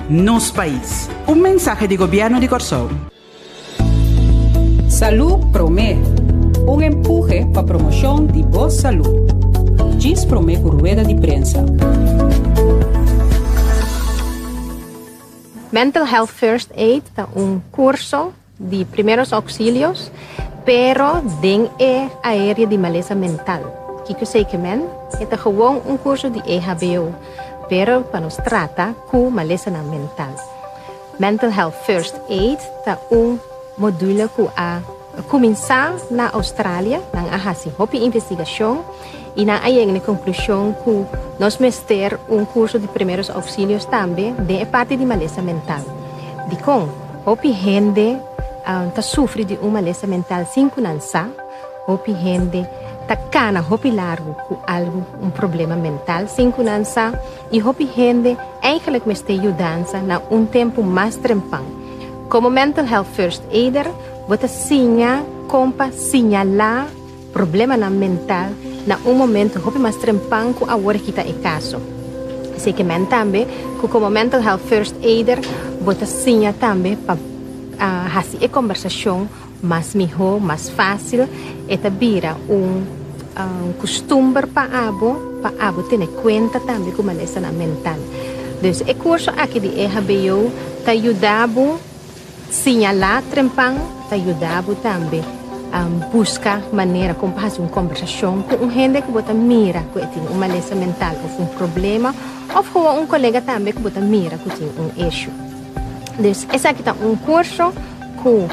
nos pais. Un mensahe di Gobièrnu di Kòrsou. Salú Promé, un empuhe pa promoshon di bo salú. Djis promé ku rueda di prensa. Mental Health First Aid ta un kurso di primeros auxilios, pero den e aerea di malesa mental. Kiko esei ke men? E ta gewoon un kurso di EHBO, pero pa nos trata ku malesanan mental. Mental Health First Aid ta un module ku a kuminsá na Australia. Nan a hasi hopi investigashon i nan a yega na e konklushon ku nos mester un kurso di primeros auxilios tambe den e parti di malesa mental. Dikon? Hopi hende ta sufri di un malesa mental sin ku nan sa. Hopi hende ta kana hopi largu ku algu, un problema mental sin ku nan sa. I hopi hende eigenlijk mester yudansa na un tempu mas trempan. Komo Mental Health First Aider bo ta siña kon pa siñalá problemanan mental na un momento hopi mas trempan ku awor aki ta e kaso. Esei ke men tambe ku komo Mental Health First Aider bo ta siña tambe pa hasi e kombersashon mas mihó, mas fásil. E ta bira un kustumber pa abo, pa abo tene kuenta tambe ku malesanan mental. Dus e kurso aki di EHBO ta yuda bo siñalá trempan, ta yuda bo tambe buska manera kon pa hasi un kombersashon ku un hende ku bo ta mira ku e tin un malesa mental òf un problema, òf gewoon un kolega tambe ku bo ta mira ku tin un issue. Dus esaki ta un kurso ku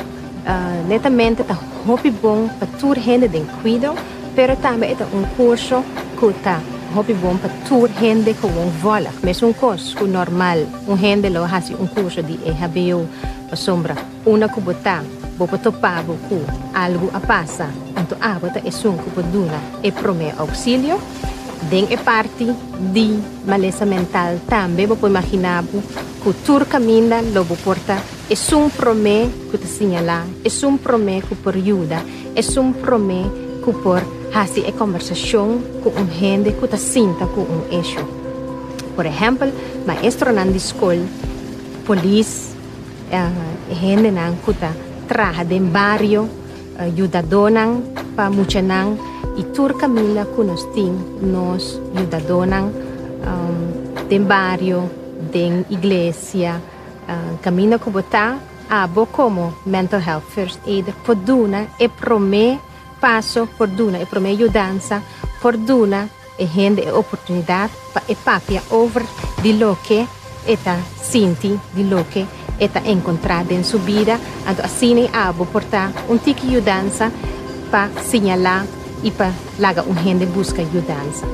netamente ta hopi bon pa tur hende den kuido, pero tambe e ta un kurso ku ta hopi bon pa tur hende gewoon vòlg. Mesun kos ku normal un hende lo hasi un kurso di EHBO pasobra unda ku bo ta bo por topa bo ku algu a pasa, anto abo ta esun ku por duna e promé ouksilio. Den e parti di malesa mental tambe bo por imaginá bo ku tur kaminda lo bo por ta Esun promé ku ta siñalá, esun promé ku por yuda, esun promé ku por hasi e kòmbersashon ku un hende ku ta sinta ku un eshu. Por ehèmpel, maestronan di skol, polis, e hendenan ku ta traha den bario, yudadónan pa muchanan i tur kaminda ku nos tin nos yudadónan den bario, den iglesia. Kaminda ku bo ta, abo komo Mental Health First Aider por duna e promé paso, por duna e promé yudansa, por duna e hende e oportunidat pa e papia over di loke e ta sinti, di loke e ta enkontrá den su bida. Anto asina abo por ta un tiki yudansa pa siñalá i pa laga un hende buska yudansa.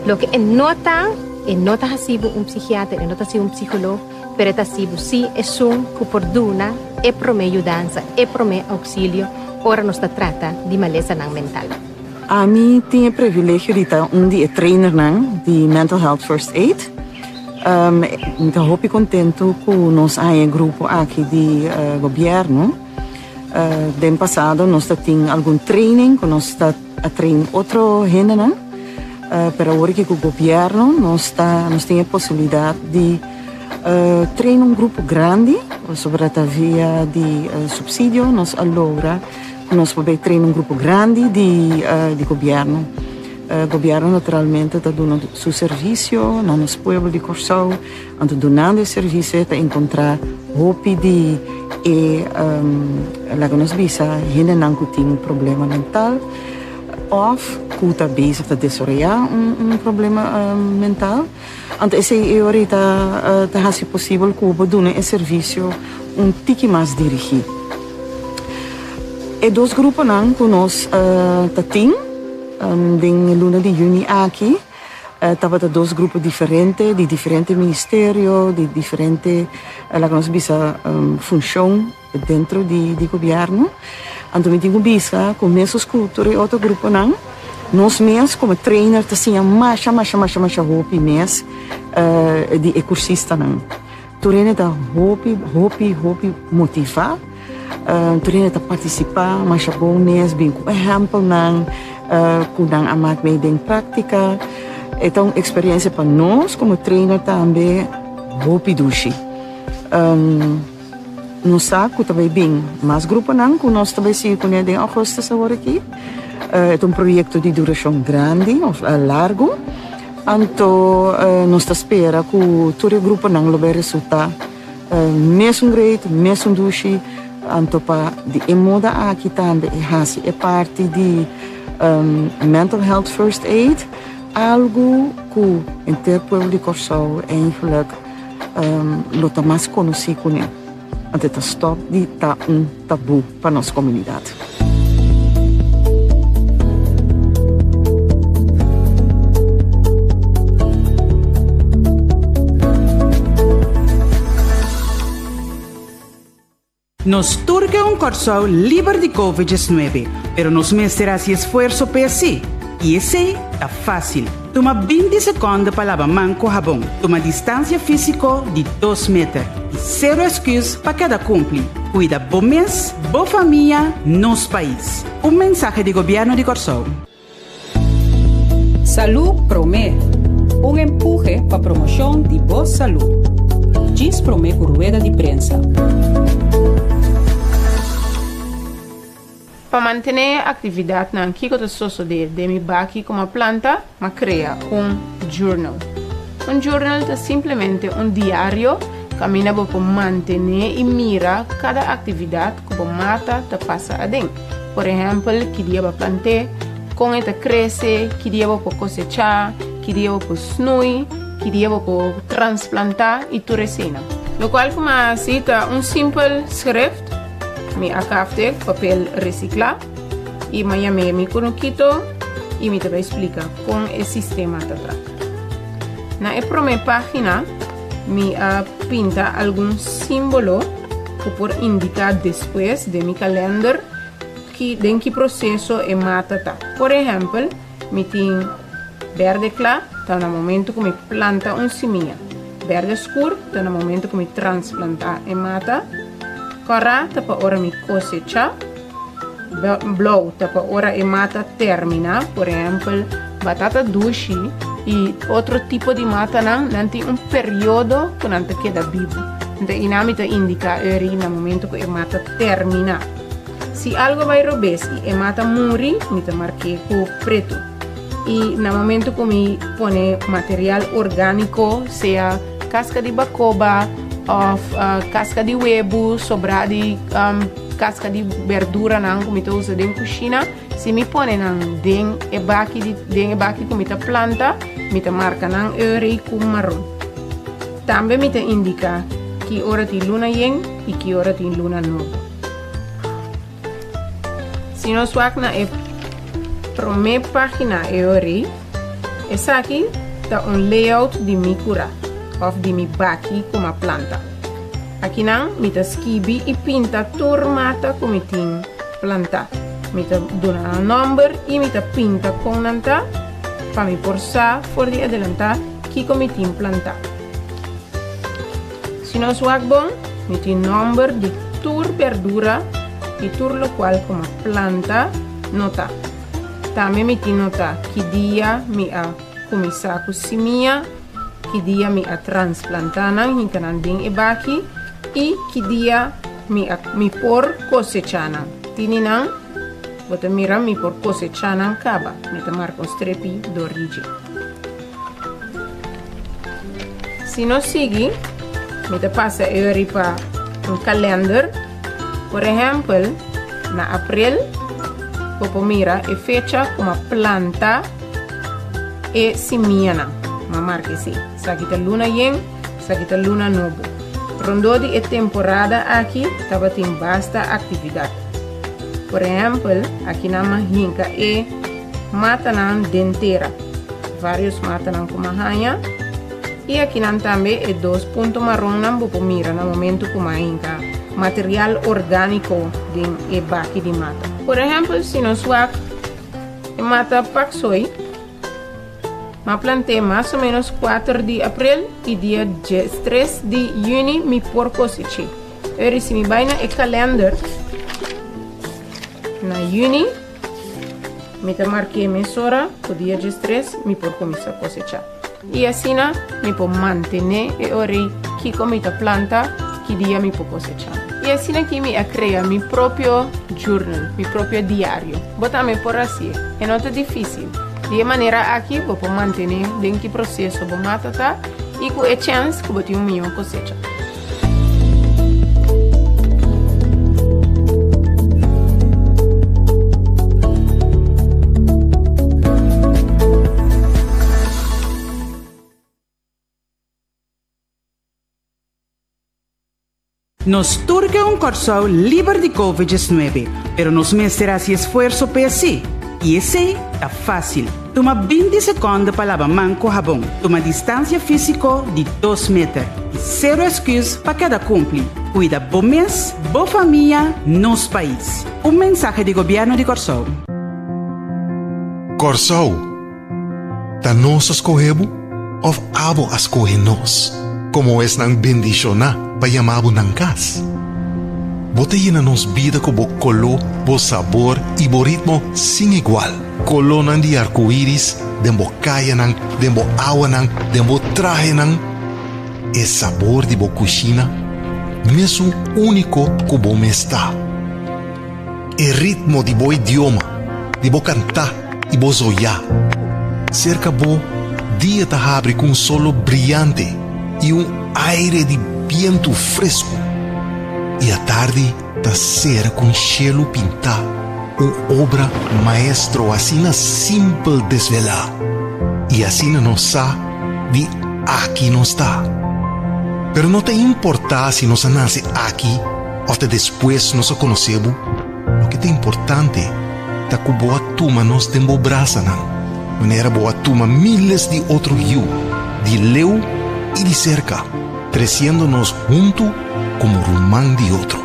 Loke e no ta, e no ta hasi bo un psikiater, e no ta hasi un psikolog, pero e ta hasi bo sí esun ku por duna e promé yudansa, e promé ouksilio ora nos ta trata di malesanan mental. Ami tin e privilegio di ta un di e trainernan di Mental Health First Aid. Mi ta hopi kontentu ku nos a haña e grupo aki di gobièrnu. Den pasado nos ta tin algun training ku nos ta a train otro hendenan, pero awor aki ku gobièrnu nos ta nos tin e posibilidat di train un grupo grandi, pasobra ta via di supsidio nos a logra ku nos por bay train un grupo grandi di di gobièrnu. Gobièrnu naturalmente ta duna su servisio na nos pueblo di Kòrsou. Anto dunando e servisio e ta enkontrá hopi di e, laga nos bisa, hendenan ku tin problema mental òf ku ta bezig ta desaroyá un problema mental. Anto esei e ora ei ta ta hasi posibel ku bo duna e servisio un tiki mas dirigí. E dos gruponan ku nos ta tin den luna di yüni aki, Tabata dos grupo diferente, di diferente ministerio, di diferente, laga nos bisa, funcion dentro di di gobierno. Anto mi tin cu bisa cu mesos cu tur e otro gruponan, nos mes como trainer ta siña masha, masha, masha, masha hopi mes di e cursistanan. Tur hende ta hopi, hopi, hopi motivá. Tur hende ta partisipá masha bon mes, bin ku ehèmpelnan ku nan a mak mee den práktika. E ta un eksperensia pa nos komo trainer tambe. hopi dushi. Nos sa ku ta bai bin mas gruponan ku nos ta bai sigui kuné den augustus awor aki. E ta un proyekto di durashon grandi òf largu. Anto nos ta spera ku tur e gruponan lo bai resultá mesun great, mesun dushi. Anto pa di e moda aki tambe e hasi e parti di mental health first aid algu ku henter pueblo di Kòrsou eigenlijk lo ta mas konosí kuné. Anto e ta stòp di ta un tabú pa nos komunidat. Nos tur ke un Kòrsou liber di Covid 19, pero nos mester hasi esfuerso p'e sí. I esei ta fásil. Tuma 20 sekònde pa laba man ku habon. Tuma distansia físiko di 2 meter. I sero esküs pa keda kumpli. Kuida bo mes, bo famia, nos pais. Un mensahe di Gobièrnu di Kòrsou. Salú Promé, un empuhe pa promoshon di bo salú. Djis promé ku rueda di prensa. Pa mantené e aktividatnan kiko ta sosodé den mi baki komo planta, m'a krea un journal. Un journal ta simplemente un diario kaminda bo por mantené i mira kada aktividat ku bo mata ta pasa aden. Por ehèmpel, ki dia bo a plant'é, kon e ta krese, ki dia bo por kosechá, ki dia bo por snui, ki dia bo por transplantá i tur eseinan. Lokual ku mi a hasi ta un simpel schrift, mi a kafte papel resiklá i mi a yam'é mi kunukito i mi ta bai splika kon e sistema ta traha. Na e promé página mi a pinta algun símbolo ku por indiká despues den mi kalènder ki den ki proseso e mata ta. Por ehèmpel, mi tin bèrdè kla ta na momentu ku mi planta un simia, bèrdè skur ta na momentu ku mi transplantá e mata, kòrá ta pa ora mi kosechá, blou ta pa ora e mata terminá. Por ehèmpel, batata dushi i otro tipo di matanan, nan tin un periodo ku nan ta keda bibu. Anto einan mi ta indiká eri na momentu ku e mata terminá. Si algu bai robes i e mata muri, mi ta mark'é ku pretu. I na momentu ku mi pone material orgániko, sea kaska di bakoba òf kaska di webu, sobrá di kaska di berduranan ku mi ta usa den kushina, si mi pone nan den e baki di den e baki ku mi ta planta, mi ta marka nan eur ku maron. Tambe mi ta indiká ki ora tin luna yen i ki ora tin luna nobo. Si nos wak na e promé página e ora ei, esaki ta un layout di mi kurá òf di mi baki ku mi a planta. Akinan mi ta skibi i pinta tur mata ku mi tin plantá. Mi ta duna nan nòmber i mi ta pinta kon nan ta pa mi por sa for di adelantá kiko mi tin plantá. Si nos wak bon, mi tin nòmber di tur berdura i tur lokual ku mi a planta notá. Tambe mi tin notá ki dia mi a kuminsá ku simia, ki dia mi a transplantá nan, hinka nan den e baki, i ki dia mi a mi por kosechá nan. Tini nan, bo ta mira mi por kosechá nan kaba. Mi ta marka un strepi dor di dje. Si nos sigui, mi ta pasa e ori pa un kalender. Por ehèmpel, na aprel, bo por mira e fecha ku mi a planta e simianan. Mi a marka esei. Esaki ta luna yen, esaki ta luna nobo. Rondó di e temporada aki tabatin basta aktividat. Por ehèmpel, akinan mi a hinka e matanan den tera. Varios matanan ku mi a haña. I akinan tambe e dos punto maronnan bo por mira na momento ku mi a hinka material orgániko den e baki di mata. Por ehèmpel, si nos wak e mata paksoi, mi a plant'é mas o ménos kuater di aprel i dia diestres di yüni mi por kosech'é. Eri si mi bai na e kalènder na yüni, mi ta mark'é mesora ku dia diestres mi por kuminsá kosechá. I asina mi por mantené e ora ei kiko mi ta planta, ki dia mi por kosechá. I asina aki mi a krea mi propio journal, mi propio diario. Bo tambe por hasié, e no ta difísil. Di e manera aki bo por mantené den ki proseso bo mata ta i ku e chèns ku bo tin un mihó kosecha. Nos tur ke un Kòrsou liber di Covid 19, pero nos mester hasi esfuerso pa esei. I esei ta fásil. Tuma 20 sekònde pa laba man ku habon. Tuma distansia físiko di 2 meter. I sero esküs pa keda kumpli. Kuida bo mes, bo famia, nos pais. Un mensahe di Gobièrnu di Kòrsou. Kòrsou, ta nos a skohe bo òf abo a skohe nos komo esnan bendishoná pa yama bo nan kas? Bo ta yena nos bida ku bo koló, bo sabor i bo ritmo sin igual. Kolónan di arkoiris den bo kayanan, den bo awanan, den bo trahenan. E sabor di bo kushina, mesun úniko ku bo mes ta. E ritmo di bo idioma, di bo kantá i bo zoyá. Serka bo, dia ta habri ku un solo briante i un aire di bientu fresku. I atardi ta sera ku un shelu pintá, un obra maestro asina simpel desvelá. I asina nos sa di aki nos ta. Pero no ta importá si nos a nase aki òf ta despues nos a konosé bo, loke ta importante ta ku bo a tuma nos den bo brasanan, manera bo a tuma míles di otro yu, di leu i di serka, tresiendo nos huntu komo ruman di otro.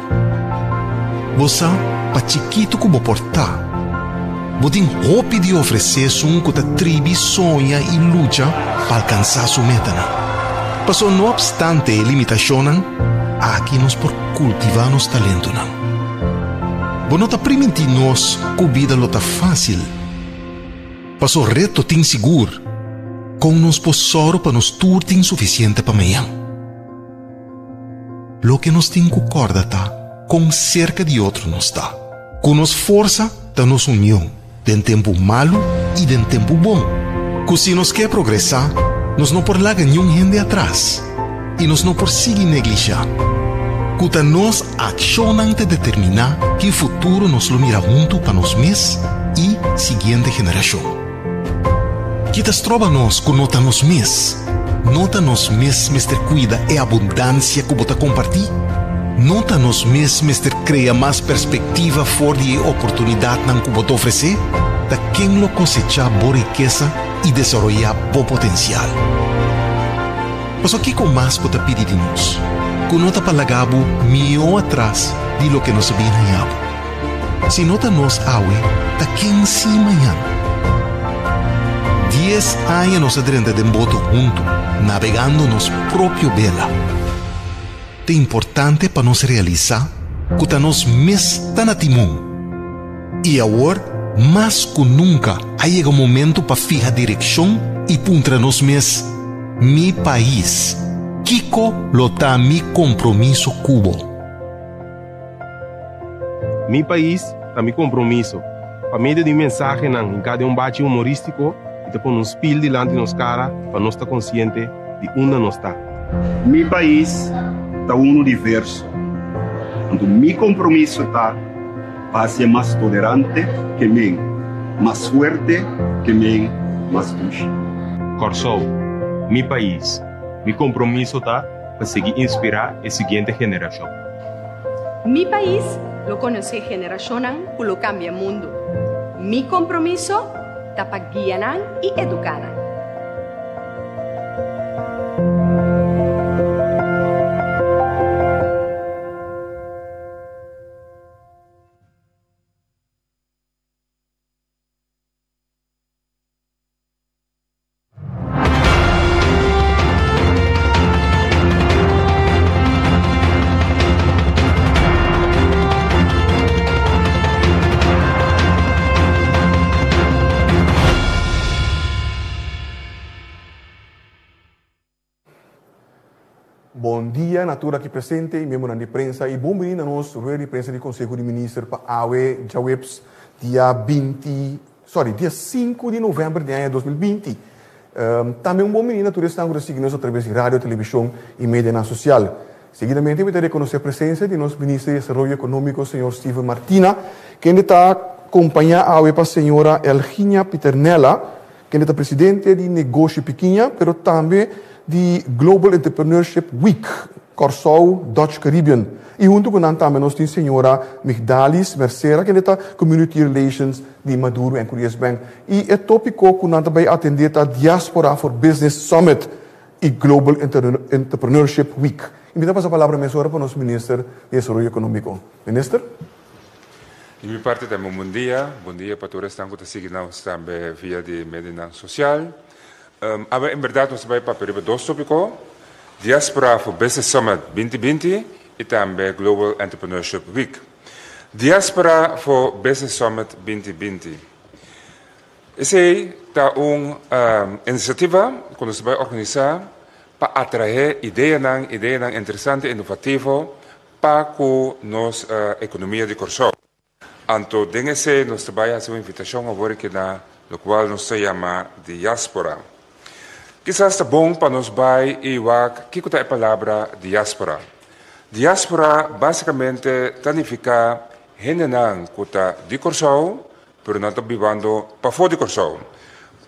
Bo sa, pa chikitu ku bo por ta, bo tin hopi di ofresé esun ku ta tribi soña i lucha pa alkansá su metanan. Pasobra no opstante e limitashonnan, aki nos por kultivá nos talentonan. Bo no ta primintí nos ku bida lo ta fásil. Paso reto tin sigur, kon nos por sòru pa nos tur tin sufisiente pa mañan? Loke nos tin ku kòrda ta kon serka di otro nos ta. Ku nos forsa ta nos union, den tempu malu i den tempu bon. Ku si nos ke progresá, nos no por laga niun hende atras i nos no por sigui neglishá. Ku ta nos akshonnan ta determiná ki futuro nos lo mira huntu pa nos mes i siguiente generashon. Ki ta stroba nos ku no ta nos mes? No ta nos mes mester kuida e abundansia ku bo ta kompartí? No ta nos mes mester krea mas perspektiva for di e oportunidatnan ku bo ta ofresé? Ta ken lo kosechá bo rikesa i desaroyá bo potensial? Pasobra kiko mas bo ta pidi di nos ku no ta pa laga bo mihó atras di loke nos a bin haña bo? Si no ta nos awe, ta ken si mañan? Dies aña nos a drenta den boto huntu, nabegando nos propio bela. Ta importante pa nos realisá ku ta nos mes ta na timon. I awor, mas ku nunka, a yega momentu pa fiha direkshon i puntra nos mes, Mi pais, kiko lo ta mi kompromiso ku bo? Mi pais ta mi kompromiso. Pa medio di mensahenan hinká den un bachi humorístiko i ta pone un spil dilanti nos kara pa nos ta konsiente di unda nos ta. Mi pais ta unu diverso, anto mi kompromiso ta pa hasié mas tolerante ke men, mas fuerte ke men, mas dushi. Kòrsou, mi pais, mi kompromiso ta pa sigui inspirá e siguiente generashon. Mi pais lo konosé generashonnan ku lo kambia mundu. Mi kompromiso ta pa guia nan i eduká nan. dia na tur aki presente i miembronan di prensa i bon bini na nos rueda di prensa di Konseho di Minister pa awe djaweps dia binti sorry dia sinku di novèmber di aña 2020. Tambe un bon bini na tur esnan ku ta sigui nos atraves di radio, televishon i medianan sosial. Seguidamente mi ta rekonosé presensia di nos Minister di Desaroyo Ekonómiko señor Steven Martina kende ta kompañá awe pa señora Elginia Pieternella Kende ta presidente di Negoshi Pikiña pero tambe di Global Entrepreneurship Week Kòrsou Dutch Caribbean. I huntu ku nan tambe nos tin señora Migdalis Mercera kende ta Community Relations di Maduro en Curious Bank. I e tópiko ku nan ta bai atendé ta Diaspora for Business Summit i Global Entrepreneurship Week. I mi ta pasa palabra mesora pa nos Minister di Desaroyo Ekonómiko. Minister. Di mi parti tambe un bon dia. Bon dia pa tur esnan ku ta sigui nos tambe via di medionan sosial. Awe en bèrdat nos ta bai papia riba dos tópiko, Diaspora for Business Summit 2020 i tambe Global Entrepreneurship Week. Diaspora for Business Summit 2020. Esei ta un inisiativa ku nos ta bai organisá pa atraé ideanan, ideanan interesante, inovativo Pa ku nos ekonomia di Kòrsou. Anto den esei nos ta bai hasi un invitashon awor aki na lokual nos ta yama diaspora. Kisas ta bon pa nos bai i wak kiko ta e palabra diaspora. Diaspora basikamente ta nifiká hendenan ku ta di Kòrsou pero nan ta bibando pafó di Kòrsou.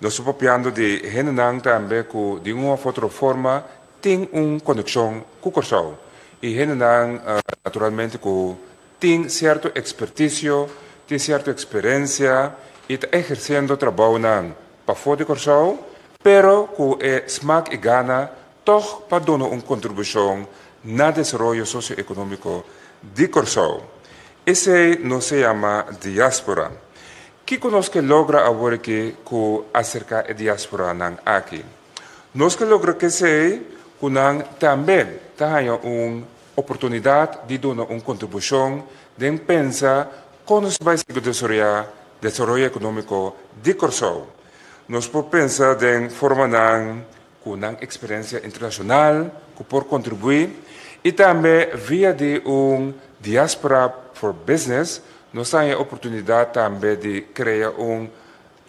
Nos ta papiando di hendenan tambe ku di un òf otro forma Tin un konekshon ku Kòrsou i hendenan naturalmente ku tin sierto ekspertisio, tin sierto eksperensia i ta ehersendo trabounan pafó di Kòrsou, pero ku e smak i gana tòg pa duna un kontribushon na desaroyo sosioekonómiko di Kòrsou. Esei nos ta yama diáspora. Kiko nos ke logra awor aki ku aserká e diásporanan aki? Nos ke logra kesei ku nan tambe ta haña un oportunidat di duna un kontribushon den pensa kon nos ta bai sigui desaroyá desaroyo ekonómiko di Kòrsou. Nos por pensa den formanan ku nan eksperensia internashonal ku por kontribuí i tambe via di un Diaspora for Business nos ta haña e oportunidat tambe di krea un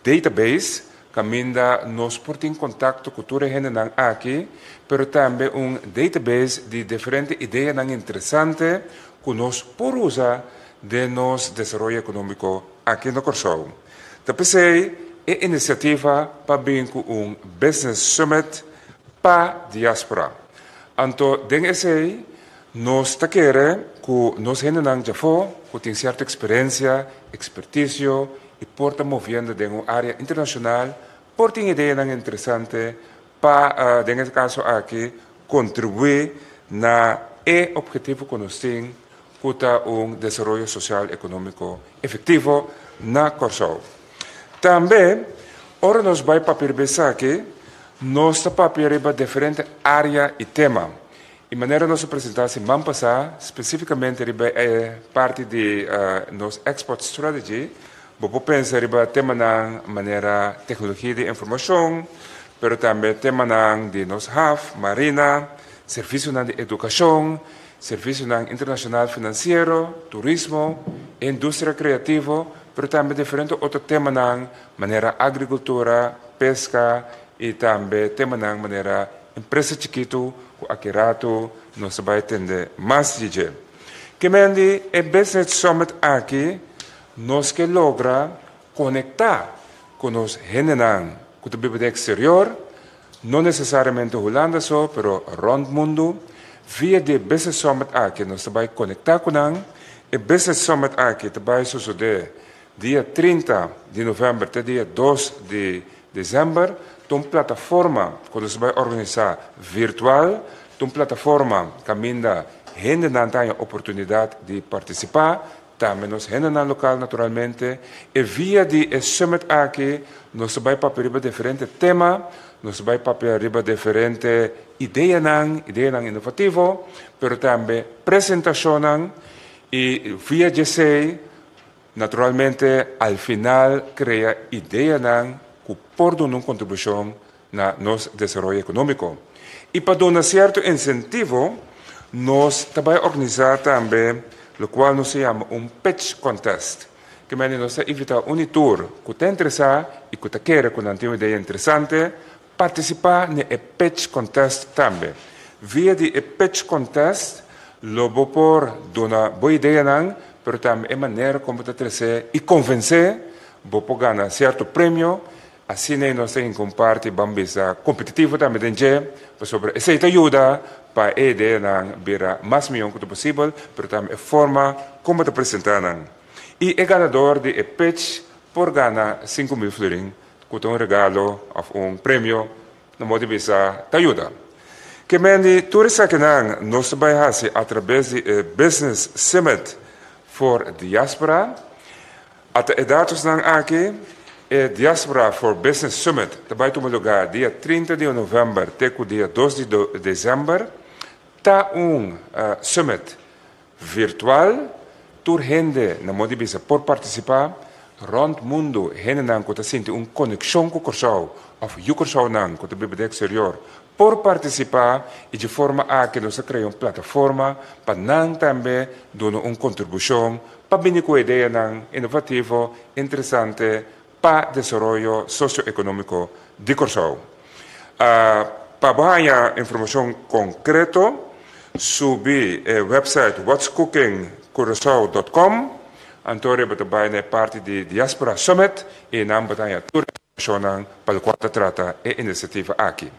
Database, kaminda nos por tin kontakto ku tur e hendenan aki, pero tambe un database di diferente ideanan interesante ku nos por usa den nos desaroyo ekonómiko aki na Kòrsou. Ta p'esei e inisiativa pa bin ku un Business Summit pa diaspora. Anto den esei nos ta kere ku nos hendenan djafó ku tin sierto eksperensia, ekspertisio i por ta moviendo den un área internashonal por tin ideanan interesante pa, den e kaso aki, kontribuí na e ophetivo ku nos tin ku ta un desaroyo sosial ekonómiko efektivo na Kòrsou. Tambe, ora nos bai papia riba esaki, nos ta papia riba diferente área i tema. I manera nos a presentá siman pasá, spesífikamente riba e parti di nos Export Strategy, bo por pensa riba temanan manera teknologia di informashon, pero tambe temanan di nos haf, marina, servisionan di edukashon, servisionan internashonal finansiero, turismo, e industria kreativo, pero tambe diferente otro temanan manera agrikultura, peska i tambe temanan manera empresa chikitu ku aki ratu nos ta bai tende mas di dje. Ke men di e Business Summit aki nos ke logra konektá ku nos hendenan ku ta biba den eksterior, no nesesariamente Hulanda so, pero rònt mundu. Via di e Business Summit aki nos ta bai konektá ku nan. E Business Summit aki ta bai sosodé dia 30 di novèmber te dia 2 di Desèmber ta un plataforma ku nos ta bai organisá virtual, ta un plataforma kaminda hendenan ta haña oportunidat di partisipá, tambe nos hendenan lokal naturalmente. E via di e summit aki nos ta bai papia riba diferente tema, nos ta bai papia riba diferente ideanan, ideanan inovativo, pero tambe presentashonnan i via djesei Naturalmente al final crea ideanan cu por duna un contribucion na nos desaroyo economico. Y pa duna cierto incentivo, Nos ta bai organisá tambe lokual nos ta yama un pitch contest. Ke mende nos ta invitá un i tur ku ta interesá i ku ta kere ku nan tin un idea interesante partisipá na e pitch contest tambe. Via di e pitch contest lo bo por duna bo ideanan pero tambe e manera kon bo ta trese i konvensé bo por gana sierto premio. Asina ei nos ta hinka un parti ban bisa kompetitivo tambe den dje, pasobra esei ta yuda pa e ideanan bira mas mihó ku ta posibel, pero tambe e forma kon bo ta presentá nan. I e ganador di e pitch por gana 5000 florin, ku ta un regalo òf un premio, na modo di bisa ta yuda. Ke men di tur esakinan nos ta bai hasi atrabes di e Business Summit for Diaspora. Ata e datosnan aki, E Diaspora for Business Summit ta bai tuma lugá dia 30 di novèmber te ku dia 2 di desèmber. Ta un summit virtual, tur hende na modo di bisa por partisipá. Rònt mundu hendenan ku ta sinti un konekshon ku Kòrsou òf yu Kòrsounan ku ta biba den eksterior por partisipá i dje forma aki nos a krea un plataforma pa nan tambe duna un kontribushon pa bini ku ideanan inovativo, interesante pa desaroyo sosioekonómiko di Kòrsou. Pa bo haña informashon konkreto, subi e wèpsait whatscookingcuraçao dòt com, anto riba ta bai na e parti di Diaspora Summit i nan bo ta haña tur informashonnan pa lokual ta trata e inisiativa aki.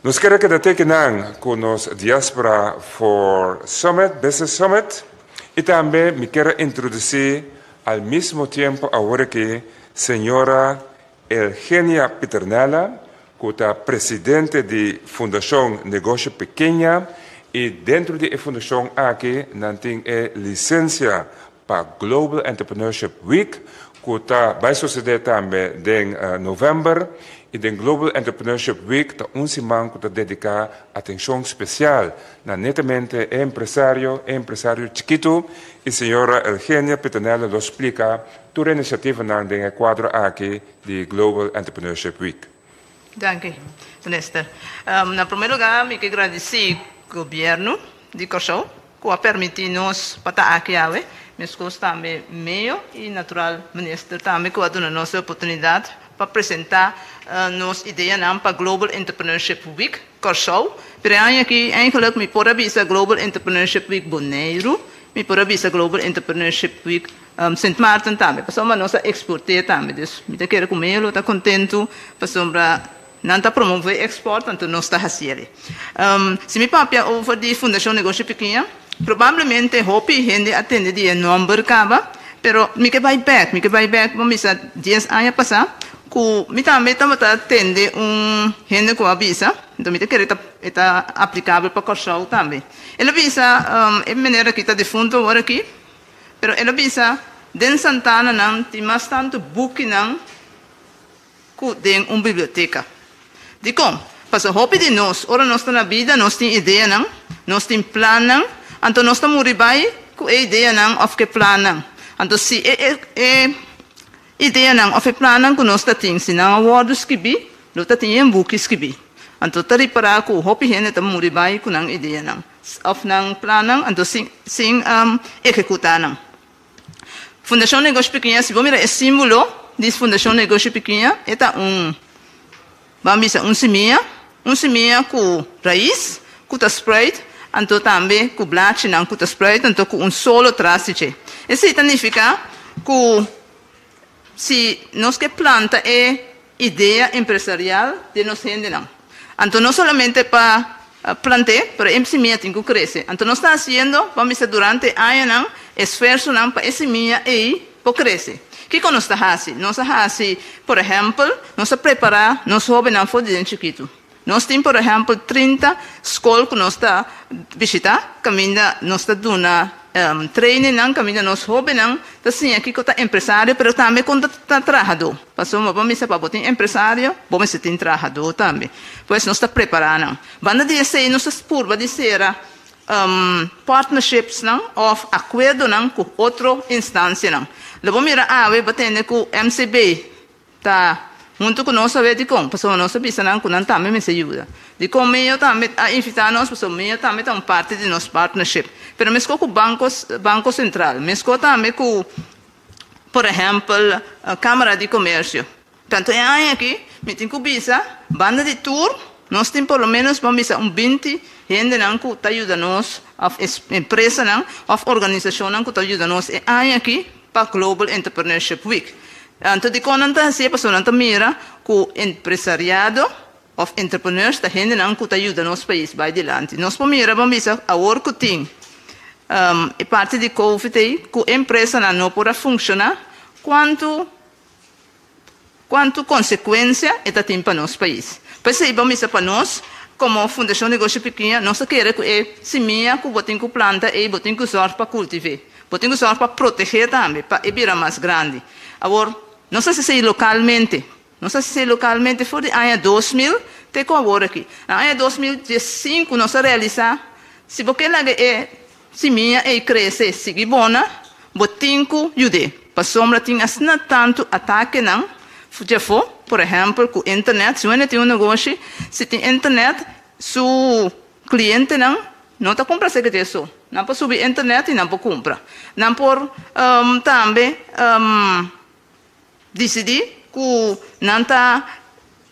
Nos kere keda teken nan ku nos Diaspora for Summit, Business Summit, i tambe mi kier a introdusí al mismo tiempo awor aki señora Elgenia Pieternella ku ta presidente di Fundashon Negoshi Pekeña i dentro di e fundashon aki nan tin e lisensia pa Global Entrepreneurship Week ku ta bai sosodé tambe den novèmber i den Global Entrepreneurship Week ta un siman ku ta dediká atenshon spesial na netamente e empresario, e empresario chikitu i señora Elgenia Pitanella lo splika tur e inisiativanan den e kuadro aki di Global Entrepreneurship Week. Danki, Minister. Na promé lugá mi ke gradisí Gobièrnu di Kòrsou ku a permití nos pa ta aki awe, meskos tambe Meo i natural Minister tambe ku a duna nos e oportunidat pa presentá nos ideanan pa Global Entrepreneurship Week Kòrsou. Pero e aña aki eigenlijk mi por a bisa Global Entrepreneurship Week Boneiru, mi por a bisa Global Entrepreneurship Week Sint Maarten tambe, pasobra nos a eksport'é tambe. Dus mi ta kere ku Meo lo ta kontentu pasobra Nan ta promove export, anto nos ta haciele. Si mi papia over di Fundacion Negocio Pikiña, probablemente hopi hende a tende di e nomber caba, pero mi ke bay bek, mi ke bay bek bo misa dies aña pasa, cu mi tambe tabata tende un hende cu a bisa, anto mi ta kere ta e ta aplicabel pa Corsou tambe. El a bisa, e meneer aki ta defunto awor aki, pero el a bisa, den Santana nan tin mas tanto bukinan ku den un biblioteka. Dikon? Pasobra hopi di nos, ora nos ta na bida, nos tin ideanan, nos tin plannan, anto nos ta muri bai ku e ideanan òf ku e plannan. Anto si e e e ideanan òf e plannan ku nos ta tin, si nan a wòrdu skibí, lo ta tin e buki skibí. Anto ta ripará ku hopi hende ta muri bai ku nan ideanan òf nan plannan, anto sin sin ehekutá nan. Fundashon Negoshi Pikiña, si bo mira e símbolo di Fundashon Negoshi Pikiña, e ta un, ban bisa un simia, un simia ku rais ku ta spruit, anto tambe ku blachinan ku ta spruit, anto ku un solo tras di dje. Esei ta nifiká ku si nos ke planta e idea empresarial den nos hendenan, anto no solamente pa plant'é, pero e simia tin ku krese. Anto nos ta hasiendo, ban bisa durante e añanan, esfuersonan pa e simia ei por krese. Kiko nos ta hasi? Nos a hasi, por ehèmpel, nos a prepará nos hóbennan for di den chikitu. Nos tin, por ehèmpel, 30 skol ku nos ta bishitá, kaminda nos ta duna trainingnan, kaminda nos hóbennan ta siña kiko ta empresario, pero tambe kon ta trahadó. Pasobra bo a misa pa bo tin empresario, bo mester tin trahadó tambe. Pues nos ta prepará nan. Banda di esei nos ta purba di sera partnershipsnan òf akuerdonan ku otro instansianan. Lo bo mira awe bo tende ku MCB ta. Huntu ku nos a wet dikon, pasobra nos a bisa nan ku nan tambe mester yuda. Dikon Meo tambe a invitá nos, pasobra Meo tambe ta un parti di nos partnership. Pero meskos ku Banko Banko Sentral, meskos tambe ku por ehèmpel Kámara di Komersio. Tantu e aña aki mi tin ku bisa, banda di tur nos tin por lo ménos ban bisa un 20 hendenan ku ta yuda nos òf empresanan òf organisashonnan ku ta yuda nos e aña aki pa Global Entrepreneurship Week. Anto dikon nan ta hasié? Pasobra nan ta mira ku empresariado òf entrepreneurs ta hendenan ku ta yuda nos pais bai dilanti. Nos por mira ban bisa awor ku tin e parti di covid ei ku empresanan no por a funshoná, kuantu kuantu konsekuensia e ta tin pa nos pais. P'esei ban bisa pa nos komo Fundashon Negoshi Pikiña nos ta kere ku e simia ku bo tin ku planta ei bo tin ku zòrg pa kultiv'é. Bo tin ku sòrg pa protegé tambe, pa e bira mas grandi. Awor, nos ta hasi esei lokalmente. Nos ta hasi esei lokalmente for di aña 2000 te ku awor aki. Na aña 2015 nos a realisá, si bo ke laga e simia ei krese, sigui bona, bo tin ku yud'é. Pasobra tin asina tantu atakenan djafó, por ehèmpel ku internet. Si un hende tin un negoshi, si tin internet, su Klientenan no ta kumpra seke dje so. Nan por subi internet i nan por kumpra. Nan por tambe disidí ku nan ta,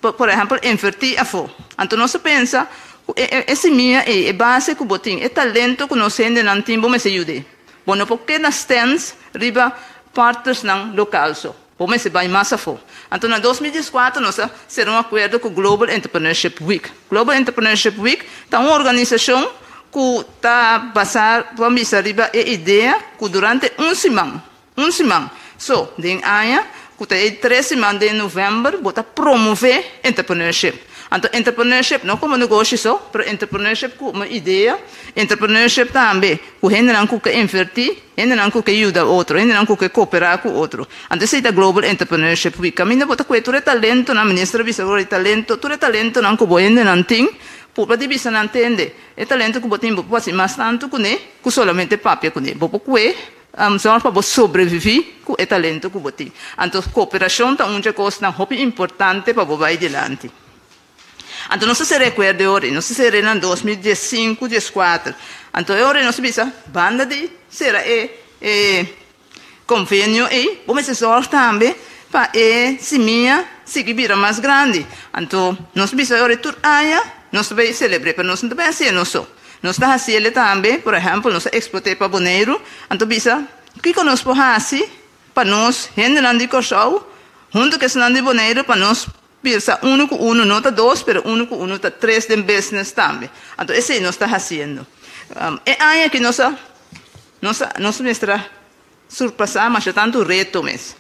por ehèmpel, invertí afó. Anto nos ta pensa ku e simia ei, e base ku bo tin, e talento ku nos hendenan tin, bo mester yud'é. Bo no por keda stèns riba partnersnan lokal so. Bo mester bai mas afó. Anto na 2014 nos a sera un akuerdo ku Global Entrepreneurship Week. Global Entrepreneurship Week ta un organisashon ku ta basá, por bisa, riba e idea ku durante un siman, un siman so den aña, ku ta e tres siman den novèmber, bo ta promové entrepreneurship. Anto entrepreneurship no komo negoshi so, pero entrepreneurship komo idea, entrepreneurship tambe ku hendenan ku ke invertí, Hendenan ku ke yuda otro, hendenan ku ke kooperá ku otro. Anto esei ta Global Entrepreneurship Week. Kaminda bo ta kue tur e talentonan, minister a bisa awor e talento, tur e talentonan ku bo hendenan tin, purba di bisa nan tende, e talento ku bo tin bo por hasi mas tantu kuné ku solamente papia kuné. Bo por kue zòrg pa bo sobreviví ku e talento ku bo tin. Anto kooperashon ta un dje kosnan hopi importante pa bo bai dilanti. Anto nos a sera e akuerdo e ora ei. Nos a sera e na 2015, 14. Anto e ora ei nos a bisa, banda di sera e e konvenio ei, bo mester sòrg tambe pa e simia sigui bira mas grandi. Anto nos a bisa e ora ei tur aña nos ta bai selebr'é, pero nos no ta bai hasié nos so. Nos ta hasiel tambe, por ehèmpel, nos a eksplot'é pa Boneiru. Anto bisa, kiko nos por hasi pa nos hendenan di Kòrsou huntu ku esnan di Boneiru pa nos Bisa unu ku unu no ta dos, pero unu ku unu ta tres den business tambe. Anto esei nos ta hasiendo. E aña aki nos a nos a nos mester a surpasá masha tantu reto mes.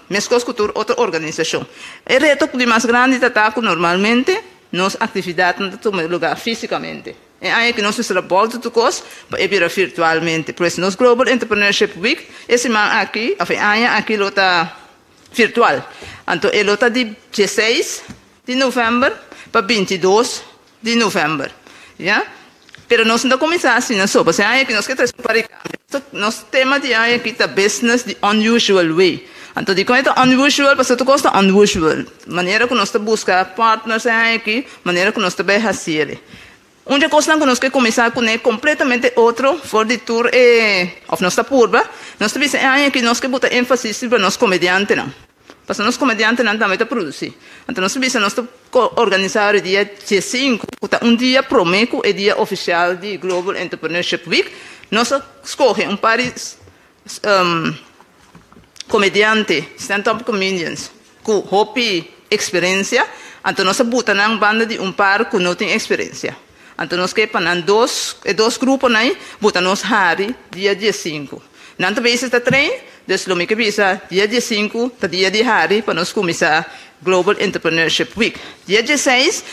Meskos ku tur otro organisashon. E reto di mas grandi ta ta ku normalmente nos aktividatnan ta tuma lugá físikamente. E aña aki nos mester a bòlta tur kos pa e bira virtualmente. Pues nos Global Entrepreneurship Week e siman aki òf e aña aki lo ta virtual. Anto e lo ta di 16 di novèmber pa 22 di novèmber. Ya. Pero nos no ta kuminsá asina so, pasobra e aña aki nos ke trese un par di kambio. Nos tema di aña aki ta Business the Unusual Way. Anto dikon e ta unusual? Pasobra tur kos ta unusual. Manera ku nos ta buska partners e aña aki, manera ku nos ta bai hasi el. Un dje kosnan ku nos ke kuminsá kuné kompletamente otro for di tur e, òf nos ta purba, nos ta bisa e aña aki nos ke buta énfasis riba nos komediantenan. Pasobra nos komediantenan tambe ta produsí. Anto nos ta bisa nos ta organisá e dia 15, ku ta un dia promé ku e dia ofisial di Global Entrepreneurship Week, nos a skohe un par di komediante, stand-up comedians, ku hopi eksperensia, anto nos a buta nan banda di un par ku no tin eksperensia. Anto nos ke pa nan dos, e dos gruponan ei, buta nos hari dia 15. Nan ta bezig ta train, dus lo mi ke bisa dia 15 ta dia di hari pa nos kuminsá Global Entrepreneurship Week. Dia 16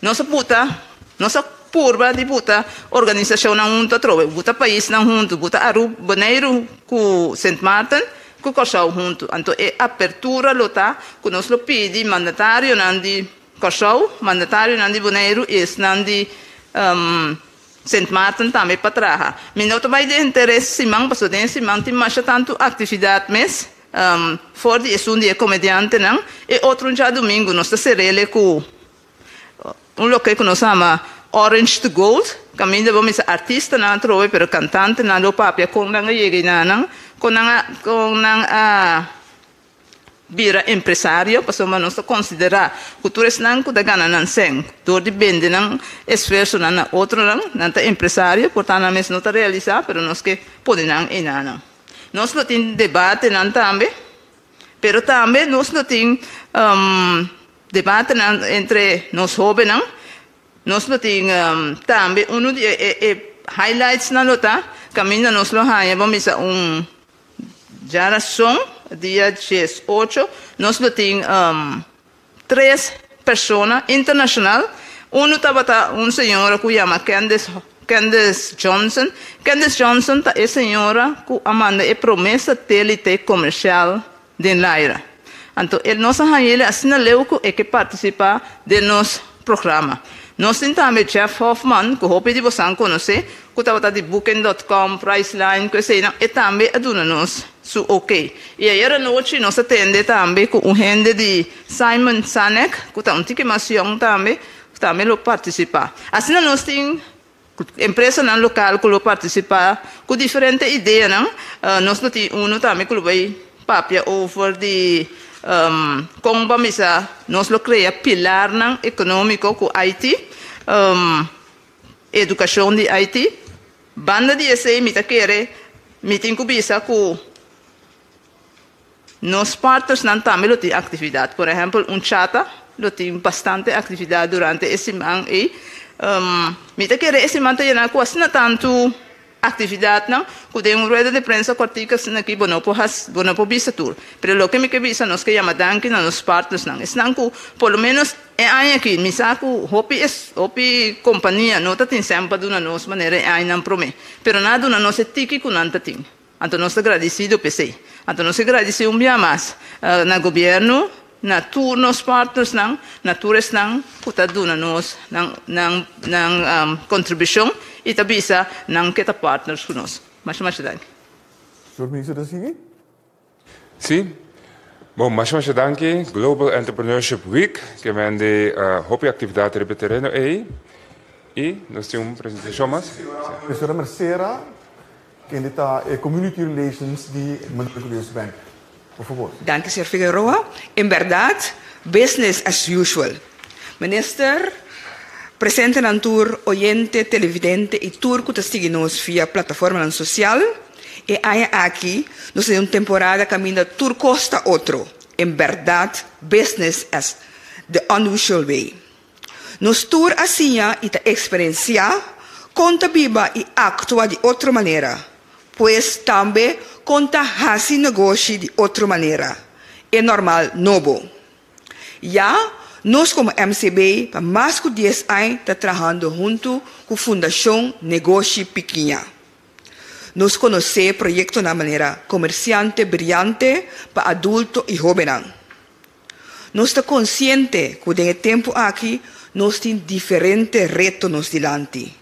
nos a buta, nos a purba di buta organisashonnan huntu atrobe, buta paisnan huntu, buta Aruba, Boneiru ku Sint Maarten, ku Kòrsou huntu. Anto e apertura lo ta ku nos lo pidi mandatarionan di Kòrsou, mandatarionan di Boneiru i esnan di Sint Maarten tambe pa traha. Mi no ta bai den henter e siman pasobra den e siman tin masha tantu aktividat mes. For di esun di e komediantenan, e otro un djadumingu nos ta ser'ele ku un loke ku nos ama Orange to Gold, kaminda bo mester artistanan atrobe pero kantantenan lo papia kon nan a yega enanan, kon nan a kon nan a bira empresario, pasobra nos ta konsiderá ku tur esnan ku ta gana nan sèn dor di bende nan esfuersonan na otronan, nan ta empresario, por ta nan mes no ta realisá, pero nos ke pone nan enanan. Nos lo tin debatenan tambe, pero tambe nos lo tin debatenan entre nos hóbennan. Nos lo tin tambe unu di e highlightsnan lo ta kaminda nos lo haña bo misa un djarason dia 18 nos lo tin tres persona internashonal. Unu tabata un señora ku yama Candace Candace Johnson. Candace Johnson ta e señora ku a manda e promé satélite komersial den laira. Anto el nos a haña el asina leu ku e ke partisipá den nos programa. Nos tin tambe Jeff Hoffman, ku hopi di bosan konosé, ku tabata di Booking dot com, Priceline, ku eseinan, e tambe a duna nos su ok. I ayer anochi nos a tende tambe ku un hende di Simon Sanek, ku ta un tiki mas yòn tambe, tambe lo partisipá. Asina nos tin empresanan lokal ku lo partisipá ku diferente ideanan. Nos lo tin unu tambe ku lo bai papia over di kon pa misa nos lo krea pilarnan ekonómiko ku IT, edukashon di IT. Banda di esei mi ta kere mi tin ku bisa ku nos partnersnan tambe lo tin aktividat. Por ehèmpel un chata lo tin bastante aktividat durante e siman ei. Mi ta kere e siman ta yena ku asina tantu aktividatnan ku den un rueda di prensa kòrtiku asina aki bo no por hasi, bo no por bisa tur. Pero loke mi ke bisa nos ke yama danki na nos partnersnan, esnan ku por lo ménos e aña aki mi sa ku hopi hopi kompania no ta tin sèn pa duna nos manera e añanan promé, pero nan a duna nos e tiki ku nan ta tin. Anto nos ta gradisido p'esei. Anto nos ke gradisí un bia mas na gobièrnu, na tur nos partnersnan, na tur esnan ku ta duna nos nan nan nan kontribushon i ta bisa nan ke ta partners ku nos. Masha masha danki. Señor Minister ta sigui? Sí. Bon, masha masha danki. Global Entrepreneurship Week ke men di hopi aktividat riba e tereno ei. I nos tin un presentashon mas. Señora Mercera. Kende ta e Community Relations di Maduro Julius Bank? Por favor. Danki señor Figueroa. En berdad business as usual. Minister, presentenan tur, oyente, televidente y tur cu ta sigui nos via plataformanan social, e aña aki nos ta den un temporada caminda tur cos ta otro. En berdad business as the unusual way. Nos tur a siña i ta eksperensiá kon ta biba i aktua di otro manera, pues tambe kon ta hasi negoshi di otro manera, e normal nobo. Ya nos komo MCB pa mas ku dies añ ta trahando huntu ku Fundashon Negoshi Pikiña. Nos konosé proyektonan manera Komersiante Briante pa adulto i hóbennan. Nos ta konsiente ku den e tempu aki nos tin diferente reto nos dilanti,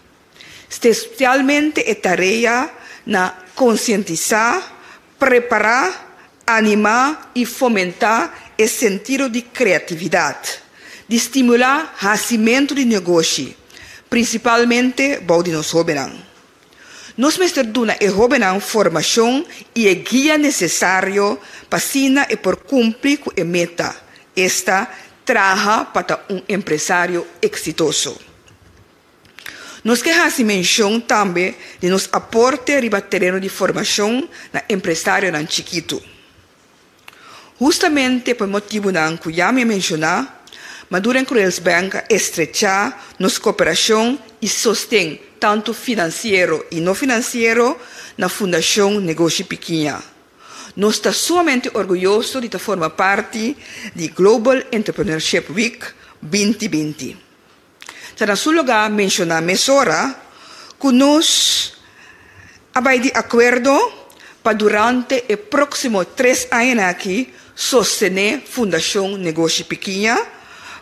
stespsialmente e tarea na konsientisá, prepará, animá i fomentá e sentido di kreatividat, di stimulá hasimentu di negoshi, prinsipalmente bou di nos hóbennan. Nos mester duna e hóbennan formashon i e guia nesesario pa asina e por kumpli ku e meta, esta, traha pa ta un empresario eksitoso. Nos ke hasi menshon tambe di nos aporte riba tereno di formashon na empresarionan chikitu. Hustamente pa e motibunan ku ya mi a menshoná, Maduro en Cruels Bank a estrechá nos koperashon i sosten tantu finansiero i no finansiero na Fundashon Negoshi Pikiña. Nos ta sumamente orguyoso di ta forma parti di Global Entrepreneurship Week 2020. Ta na su lugá menshoná mesora ku nos a bai di akuerdo pa durante e próksimo tres añanan aki sostené Fundashon Negoshi Pikiña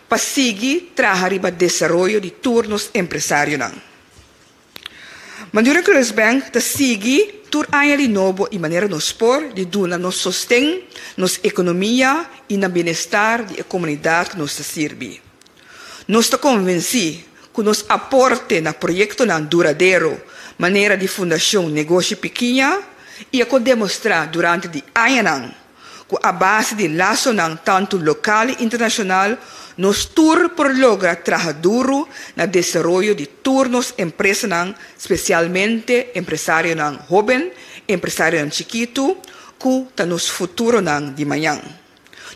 pa sigui traha riba desaroyo di tur nos empresarionan. Maduro Kruisbank ta sigui. tur aña di nobo i manera nos por di duna nos sosten, nos ekonomia i na bienestar di e komunidat ku nos ta sirbi. Nos ta konvensí ku nos aporte na proyektonan duradero manera di Fundashon Negoshi Pikiña i a kon demostrá durante di añanan ku a base di lasonan tantu lokal i internashonal nos tur por logra traha duru na desaroyo di tur nos empresanan, spesialmente empresarionan hóben, empresarionan chikitu ku ta nos futuronan di mañan.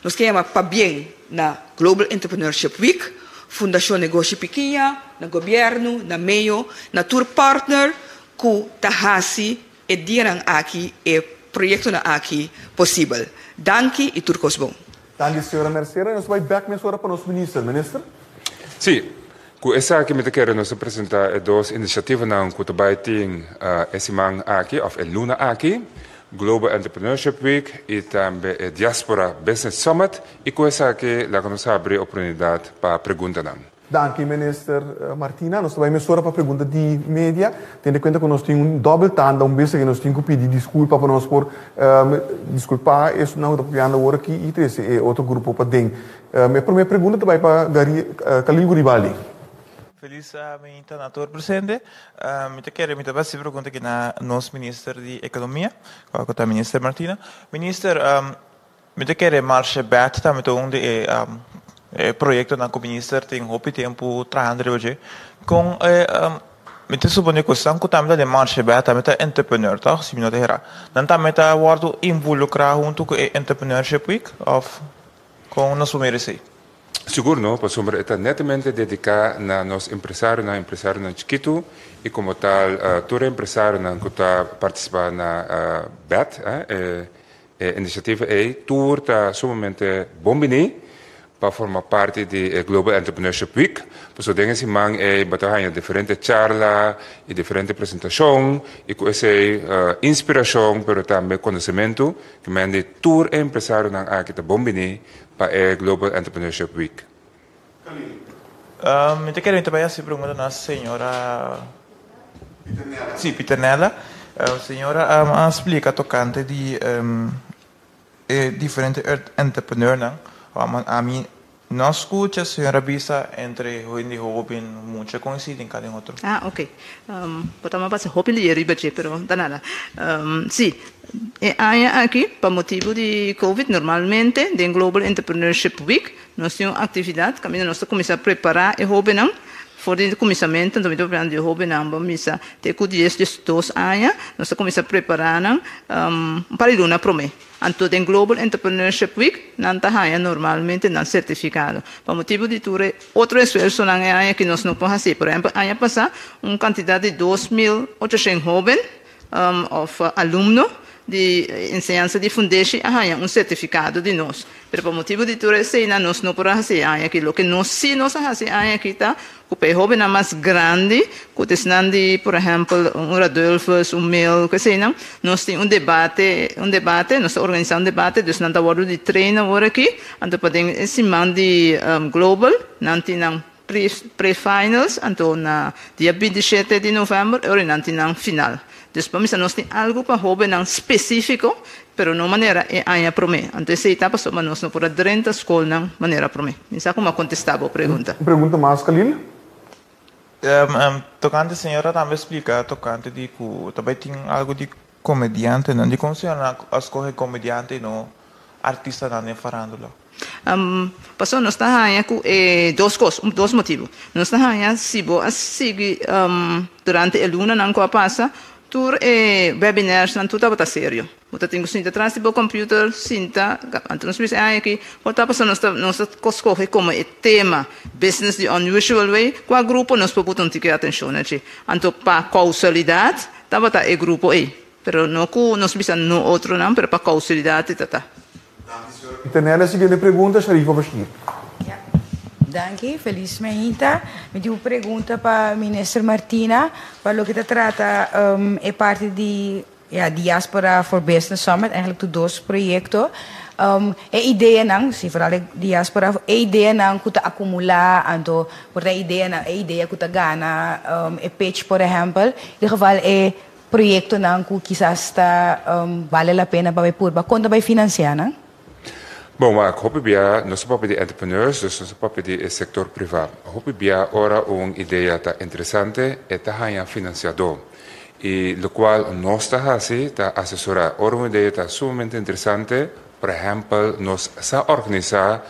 Nos ke yama pabien na Global Entrepreneurship Week, Fundashon Negoshi Pikiña, na gobièrnu, na meo, na tur partner ku ta hasi e dianan aki, e proyektonan aki posibel. Danki i tur kos bon. Danki señora Mercera. Nos bai bek mesora pa nos minister. Minister? Sí, ku esaki mi ta kere nos ta presentá e dos inisiativanan ku ta bai tin e siman aki òf e luna aki, Global Entrepreneurship Week i tambe e Diaspora Business Summit i ku esaki laga nos habri oportunidat pa preguntanan. Danki Minister Martina. Nos ta bai mesora pa pregunta di media. Tene kuenta ku nos tin un dòbel tanda un bes aki nos tin ku pidi diskulpa pa nos por diskulpá esunnan ku ta papiando awor aki i trese e otro grupo paden. E promé pregunta ta bai pa Khalil Guribaldi. Felis mainta na tur presente. Mi ta kere mi ta basi pregunta aki na nos minister di Economia, cual cu ta minister Martina. Minister, mi ta kere Marshe Bet tambe ta un di e proyectonan cu minister tin hopi tempo trahando riba dje. Con e mi ta supone cu esnan cu tambe ta den Marshe Bet tambe ta entrepreneur toch, si mi no ta hera. Nan tambe ta wordo involucra hunto cu e Entrepreneurship Week of con nos por mira esey? Sigur no, pasobra e ta netamente dediká na nos empresarionan, empresarionan chikitu i komo tal tur e empresarionan ku ta partisipá na bèt, e inisiativa ei, tur ta sumamente bon biní pa forma parti di e Global Entrepreneurship Week. Pasobra den e siman ei bo ta haña diferente charla i diferente presentashon i ku esei inspirashon pero tambe konosementu ku mende tur e empresarionan aki ta bon biní pa e Global Entrepreneurship Week. Mi ta kere mi ta bai hasi pregunta na señora Si, Pieternella. Señora a splika tokante di e diferente entrepreneurnan. Ami no a skucha señora bisa entre hende hoben mucha konosí den kada otro. Ah, ok. Bo ta pasa hopi lier riba dje, pero ta nada. Si, E aña aki, pa motibu di Covid, normalmente den Global Entrepreneurship Week nos tin un aktividat kaminda nos ta kuminsá prepará e hóbennan for di kuminsamentu. Anto mi ta papia di e hóbennan bo misa te ku dies, diesdos aña, nos ta kuminsá prepará nan un par di luna promé. Anto den Global Entrepreneurship Week nan ta haña normalmente nan sertifikado. Pa motibu di tur e otro esfuersonan e aña aki nos no por hasi. Por ehèmpel aña pasá un kantidat di 2800 hóben Of alumno di enseñansa di fundeshi a haña un sertifikado di nos. Pero pa motibu di tur eseinan nos no por a hasi e aña aki. Loke nos sí nos a hasi e aña aki ta ku pa e hóbennan mas grandi, ku ta esnan di por ehèmpel un Radulphus, un Mil, ku eseinan, nos tin un debate, un debate, nos ta organisá un debate, dus nan ta wòrdu di train awor aki. Anto pa den e siman di Global nan tin nan Pre-finals, anto na dia 27 di novèmber e ora nan tin nan final. Dus pa misa nos tin algu pa hóbennan spesífiko, pero no manera e aña promé. Anto esei ta pasobra nos no por a drenta skolnan manera promé. Mi sa komo a kontestá bo pregunta. Un pregunta mas, Khalil? Tokante señora tambe splika tokante di ku ta bai tin algu di komediantenan. Dikon señora a skohe komediante i no artistanan den farándula? Pasobra nos ta haña ku e dos kos, dos motibu. Nos ta haña si bo a sigui durante e lunanan ku a pasa, tur e webinairsnan tur tabata serio. Bo ta tin ku sinta tras di bo computer, sinta, anto nos bisa e aña aki, por ta pasobra nos ta nos ta skohe komo e tema Business the Unusual Way, kua grupo nos por buta un tiki atenshon na dje. Anto pa kousalidat tabata e grupo ei, pero no ku nos bisa no otronan, pero pa kousalidat e ta ta. Tener e siguiente pregunta, Sharifa Bashir. Danki, felis mainta. Mi tin un pregunta pa Minister Martina pa loke ta trata e parti di ya Diaspora for Business Summit, eigenlijk tur dos proyecto. E ideanan, si vooral e diaspora, e ideanan ku ta akumulá, anto por ta ideanan, e idea ku ta gana e pitch por ehèmpel, in ieder geval e. proyektonan ku kisas ta bale la pena pa bai purba, kon ta bai finansiá nan? Bon, wak, hopi bia nos ta papia di entrepreneurs, dus nos ta papia di e sektor privá. Hopi bia ora un idea ta interesante, e ta haña finansiadó. I lokual nos ta hasi ta asesorá. Ora un idea ta sumamente interesante, por ehèmpel, nos sa organisá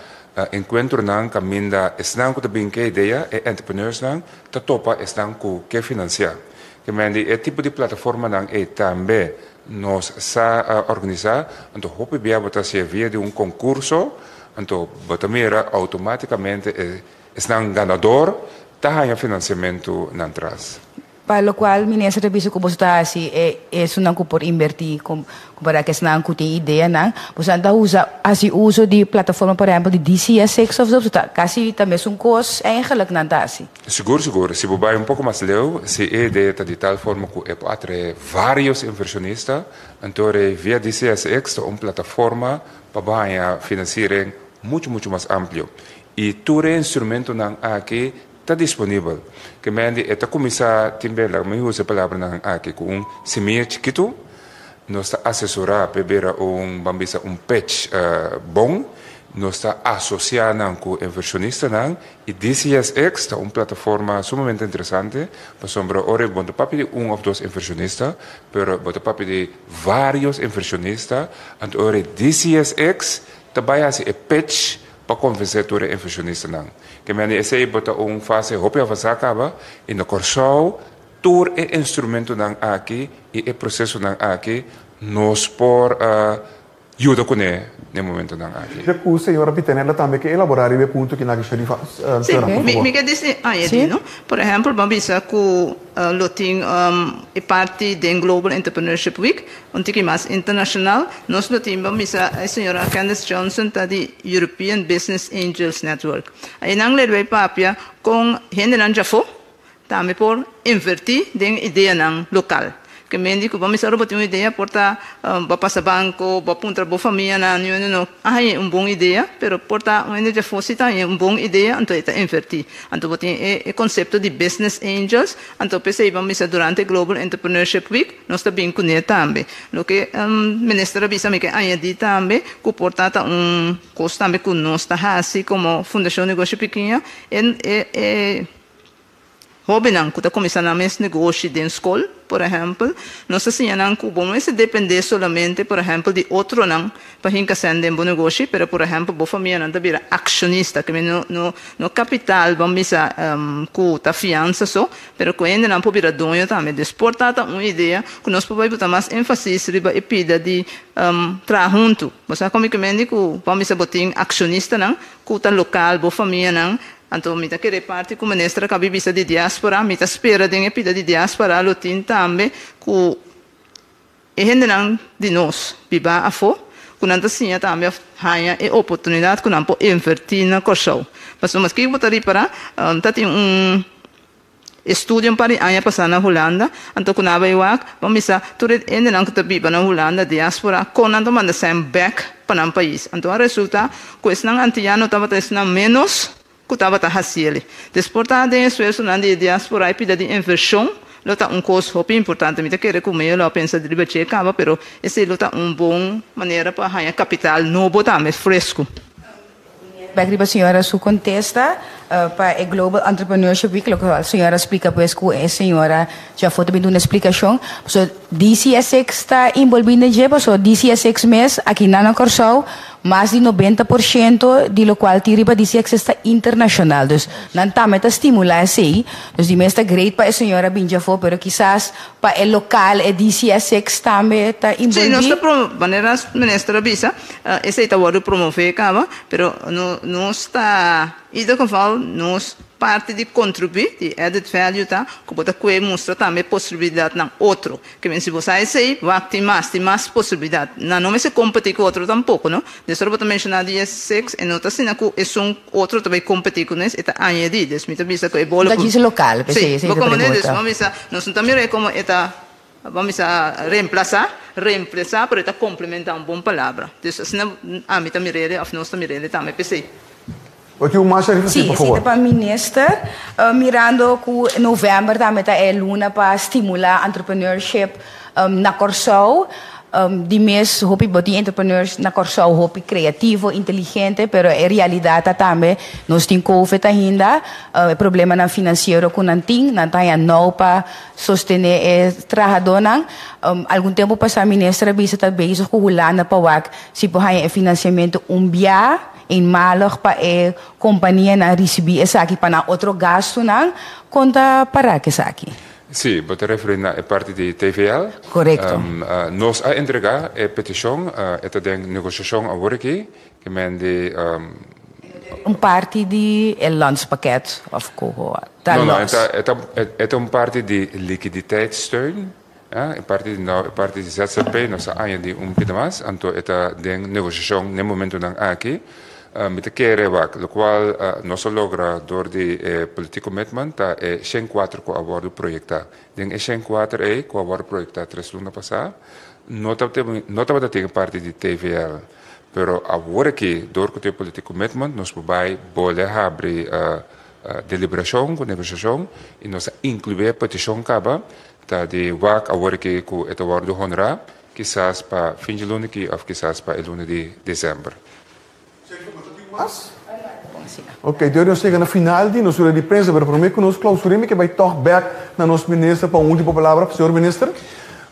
enkuentronan kaminda esnan ku ta bin ku e idea, e entrepreneursnan, ta topa esnan ku ke finansiá. Ke men di e tipo di plataformanan ei tambe nos sa organisá. Anto hopi bia bo ta hasié via di un konkurso, anto bo ta mira outomátikamente e esnan ganador ta haña finansiamentu nan tras. Pa locual minister ta bisa cu boso ta haci e esunnan cu por inverti compara cu esnan cu tin ideanan, bosonan ta usa haci uso di plataforma por ehempel di DCSX of zo, boso ta casi ta mesun cos eigenlijk nan ta haci. Sigur sigur, si bo bay un poco mas leu, si e idea ta di tal forma cu e por atrae varios inversionista, anto rei via DCSX ta un plataforma pa bo haña financiering mucho mucho mas amplio. Y tur e instrumentonan aki Ta disponibel. Ke men di e ta kuminsá tin bel, laga mi usa e palabranan aki, ku un simia chikitu, nos ta asesorá p'e bira un, ban bisa, un pitch bon, nos ta asosiá nan ku invershonistanan i DCSX ta un plataforma sumamente interesante pasobra ora bo no ta papia di un òf dos invershonista, pero bo ta papia di vários invershonista, anto ora DCSX ta bai hasi e pitch pa konvensé tur e invershonistanan. Ke mende esei bo ta un fase hopi avansá kaba i na Kòrsou tur e instrumentonan aki i e prosesonan aki nos por yuda kuné na e momentonan aki. Mira ku señora Pitanella tambe ke elaborá riba e punto ki nan a Sharifa. Sí, mi ke disi añadí no. Por ehèmpel bo a bisa ku lo tin e parti den Global Entrepreneurship Week Un tiki mas internashonal, nos lo tin pa misa e señora Candace Johnson ta di European Business Angels Network. Einan lo bay papia kon hendenan djafó tambe por invertí den ideanan lokal. Ke men di ku bo misa ora bo tin un idea por ta bo a pasa banko, bo a puntra bo famianan, niun hende no a haña un bon idea, pero por ta un hende djafó si ta haña un bon idea anto e ta invertí. Anto bo tin e konsepto di business angels, anto p'esei bo misa durante Global Entrepreneurship Week, Nos ta bin kuné tambe. Loke minister a bisa mi ke añadí tambe ku por ta ta un kos tambe ku nos ta hasi komo Fundashon Negoshi Pikiña, e e hóbennan ku ta kuminsá nan mes negoshi den skol, por ehèmpel, nos ta siña nan ku bo no mester dependé solamente, por ehèmpel, di otronan pa hinka sèn den bo negoshi, pero por ehèmpel bo famianan ta bira akshonista, ke no no no kapital ban bisa ku ta fiansa so, pero ku hendenan por bira doño tambe. Dus por ta ta un idea ku nos por bai buta mas énfasis riba e pida di traha huntu. Bo sa kon mi ke mende ku ban bisa bo tin akshonistanan ku ta lokal, bo famianan, anto mi ta kere parti ku minister a kabi bisa di diaspora, mi ta spera den e pida di diaspora lo tin tambe ku E hendenan di nos bibá afó ku nan ta siña tambe òf haña e oportunidat ku nan por invertí na Kòrsou. Pasobra maske ku bo ta ripará, ta tin un estudio un par di aña pasá na Hulanda, anto ku nan a bai wak, bo misa tur e hendenan ku ta biba na Hulanda, diaspora, kon nan ta manda sèn bèk pa nan pais. Anto a resultá ku esnan antiano tabata esnan ménos ku tabata hasiel. Desportá den esfuersonan di e diaspora e pida di invershon lo ta un kos hopi importante. Mi ta kere ku meyo lo a pensa riba dje kaba, pero esei lo ta un bon manera pa haña kapital nobo tambe, fresku. Bek riba señora su kontesta pa e Global Entrepreneurship Week, loke señora a splika pues ku e señora djafó ta bin duna splikashon. Pasobra DCSX ta inbolbí den dje, pasobra DCSX mes akinan na Kòrsou Mas di 90% di locual tin riba DCXS ta internacional. Dus nan tambe ta stimula esey. Dus di mes ta great pa e señora bin djafo, pero kisas pa e local e DCSX tambe ta Sí, nos involvi. ta pro, manera minister a bisa, esey ta wordo promove caba, pero no, nos ta, ieder geval nos parti di contribui, di added value ta cu bo ta cue mustra tambe posibilidadnan otro. Ke men si bo sa esei, wak tin mas, tin mas posibilidat. Nan no mester kompetí ku otro tampoko, no? Des ora bo ta menshoná di e seks, e no ta asina ku esun otro ta bai kompetí ku nos, e ta añadí. Des mi ta bisa ku e bolo Ta djis lokal, p'esei Sí, esei bo ta komprendé? Des pregunta. bo bisa, nos no ta mira e komo e ta, bo bisa, remplasá, reemplesá, pero e ta komplementá un bon palabra. Des asina ami ta mir'é òf nos ta mir'é tambe p'esei. Bo tin un mas, Sharifa? Sí, Sí, por esei favor. ta pa minister. Mirando ku novèmber tambe ta e luna pa stimulá entrepreneurship na Kòrsou. Di mes hopi bo tin entrepreneurs na Kòrsou hopi kreativo, inteligente, pero e realidat ta tambe nos tin covid ainda, e problemanan finansiero ku nan tin, nan ta haña nou pa sostené e trahadónan. Algun tempu pasá minister a bisa ta bezig ku Hulanda pa wak si por haña e finansiamentu un bia eenmalig pa e kompanianan risibí esaki pa nan otro gastunan. Kon ta pará ku esaki? Sí, bo ta referí na e parti di TVL? Korekto. Nos a entregá e petishon, e ta den negoshashon awor aki, ke men di. Un parti di e landspakket of koho ta No, no, los? e ta, e ta un parti di liquiditeitssteun, e parti di nou, e parti di ZZP, nos a añadi un pita mas, anto e ta den negoshashon n'e momentonan aki. Mi ta kere wak, lokual nos a logra dor di e politiek commitment ta e 104 ku a wòrdu proyektá. Den e 104 ei ku a wòrdu proyektá tres luna pasá, no no tabata tin e parti di TVL. Pero awor aki, dor ku tin e politiek commitment, nos por bai bolbe habri deliberashon ku negosiashon i nos a inkluí e petishon kaba ta di wak awor aki ku e ta wòrdu honrá, kisas pa fin di luna aki òf kisas pa e luna di desèmber. Mas? Ok, dor nos yega na final di nos rueda di prensa, pero prome ku nos klausur'é mi ke bai tòg bèk na nos minister pa un último palabra. Señor Minister.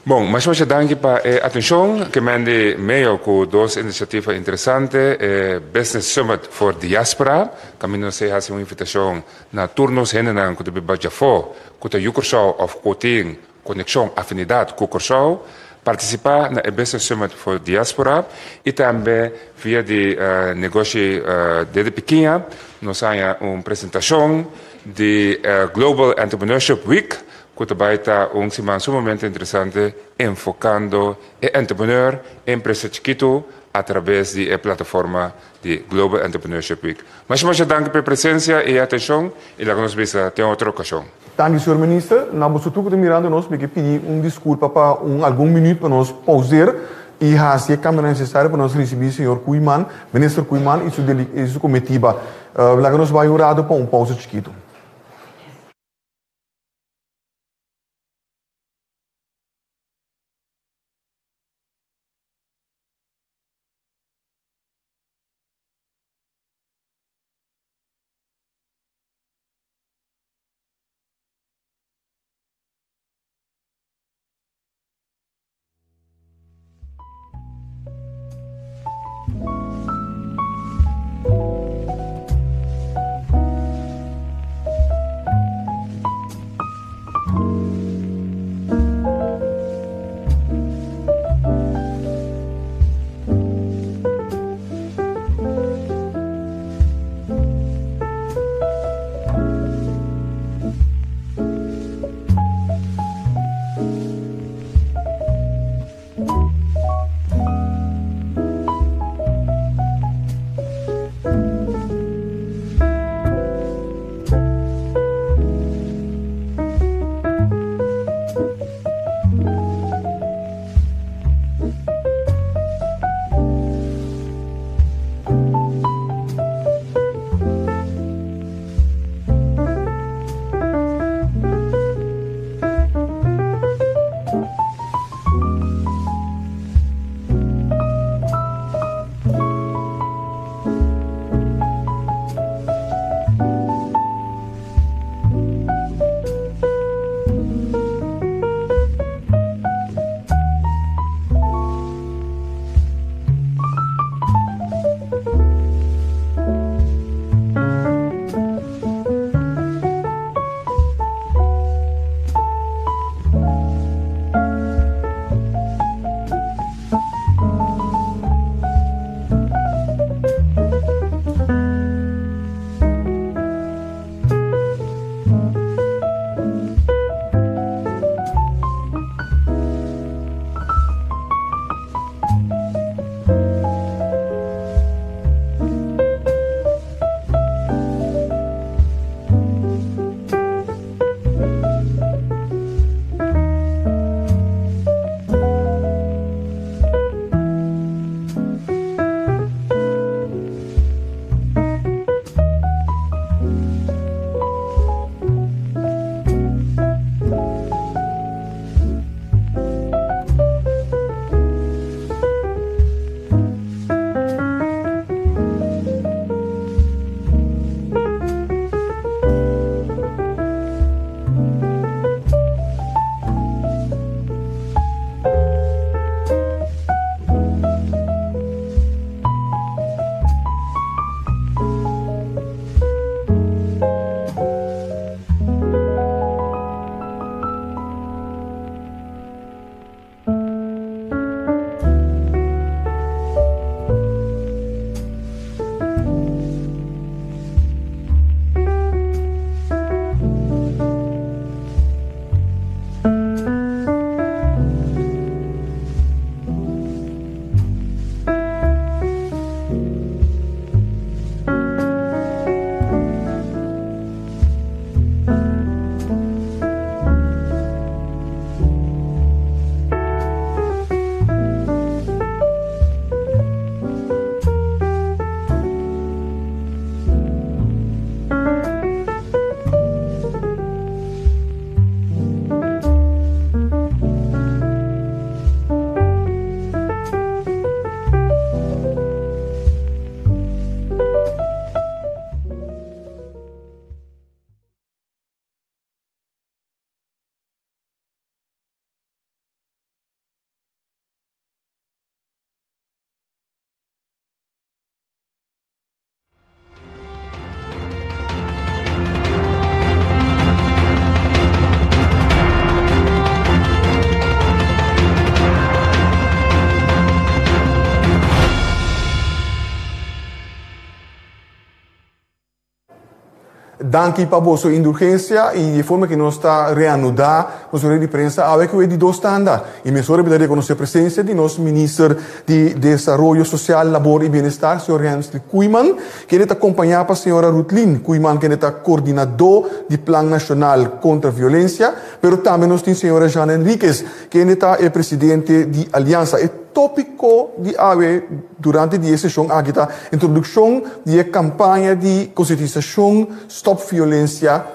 Bon, masha masha danki pa e atenshon. Ke men di meo ku dos inisiativa interesante, e Business Summit for Diaspora, kaminda nos a hasi un invitashon na tur nos hendenan ku ta biba djafó, ku ta yu Kòrsou òf ku tin konekshon, afinidat ku Kòrsou, partisipá na e Business Summit for Diaspora i tambe via di negoshi Dede Pikiña nos haña un presentashon di Global Entrepreneurship Week ku ta bai ta un siman sumamente interesante enfokando e entrepreneur, e empresa chikitu atrabes di e plataforma di Global Entrepreneurship Week. Masha masha danki pa e presensia i e atenshon i laga nos bisa te otro okashon. Danki señor Minister. Na boso tur ku ta mirando nos mi ke pidi un diskulpa pa un algun minuut pa nos pauzeer i hasi e kambionan nesesario pa nos risibí señor Koeiman, Minister Koeiman i su i su kometiba. Laga nos bai un rato pa un pausa chikitu. Danki pa boso indulgensia i di e forma ki nos ta reanudá nos rueda di prensa awe ku e di dos tanda. I mesora mi ta rekonosé presensia di nos Minister di Desaroyo Sosial, Labor i Bienestar, señor Hensley Koeiman, kende ta kompañá pa señora Rutlin Koeiman, kende ta kordinadó di Plan Nashonal kontra Violensia, pero tambe nos tin señora Jeanne Henriquez, kende ta e presidente di Aliansa. E tópiko di awe durante di e seshon aki ta introdukshon di e kampaña di konsientisashon Stòp Violensia.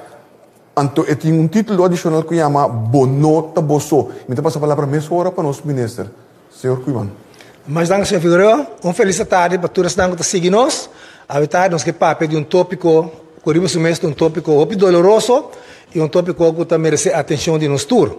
Anto e tin un título adishonal ku yama Bo no ta bo so. Mi ta pasa palabra mesora pa nos minister, señor Koeiman. Mas danki, señor Figueroa. Un felis atardi pa tur esnan ku ta sigui nos. Awe tardi nos ke papia di un tópiko ku riba su mes ta un tópiko hopi doloroso i un tópiko ku ta meresé atenshon di nos tur.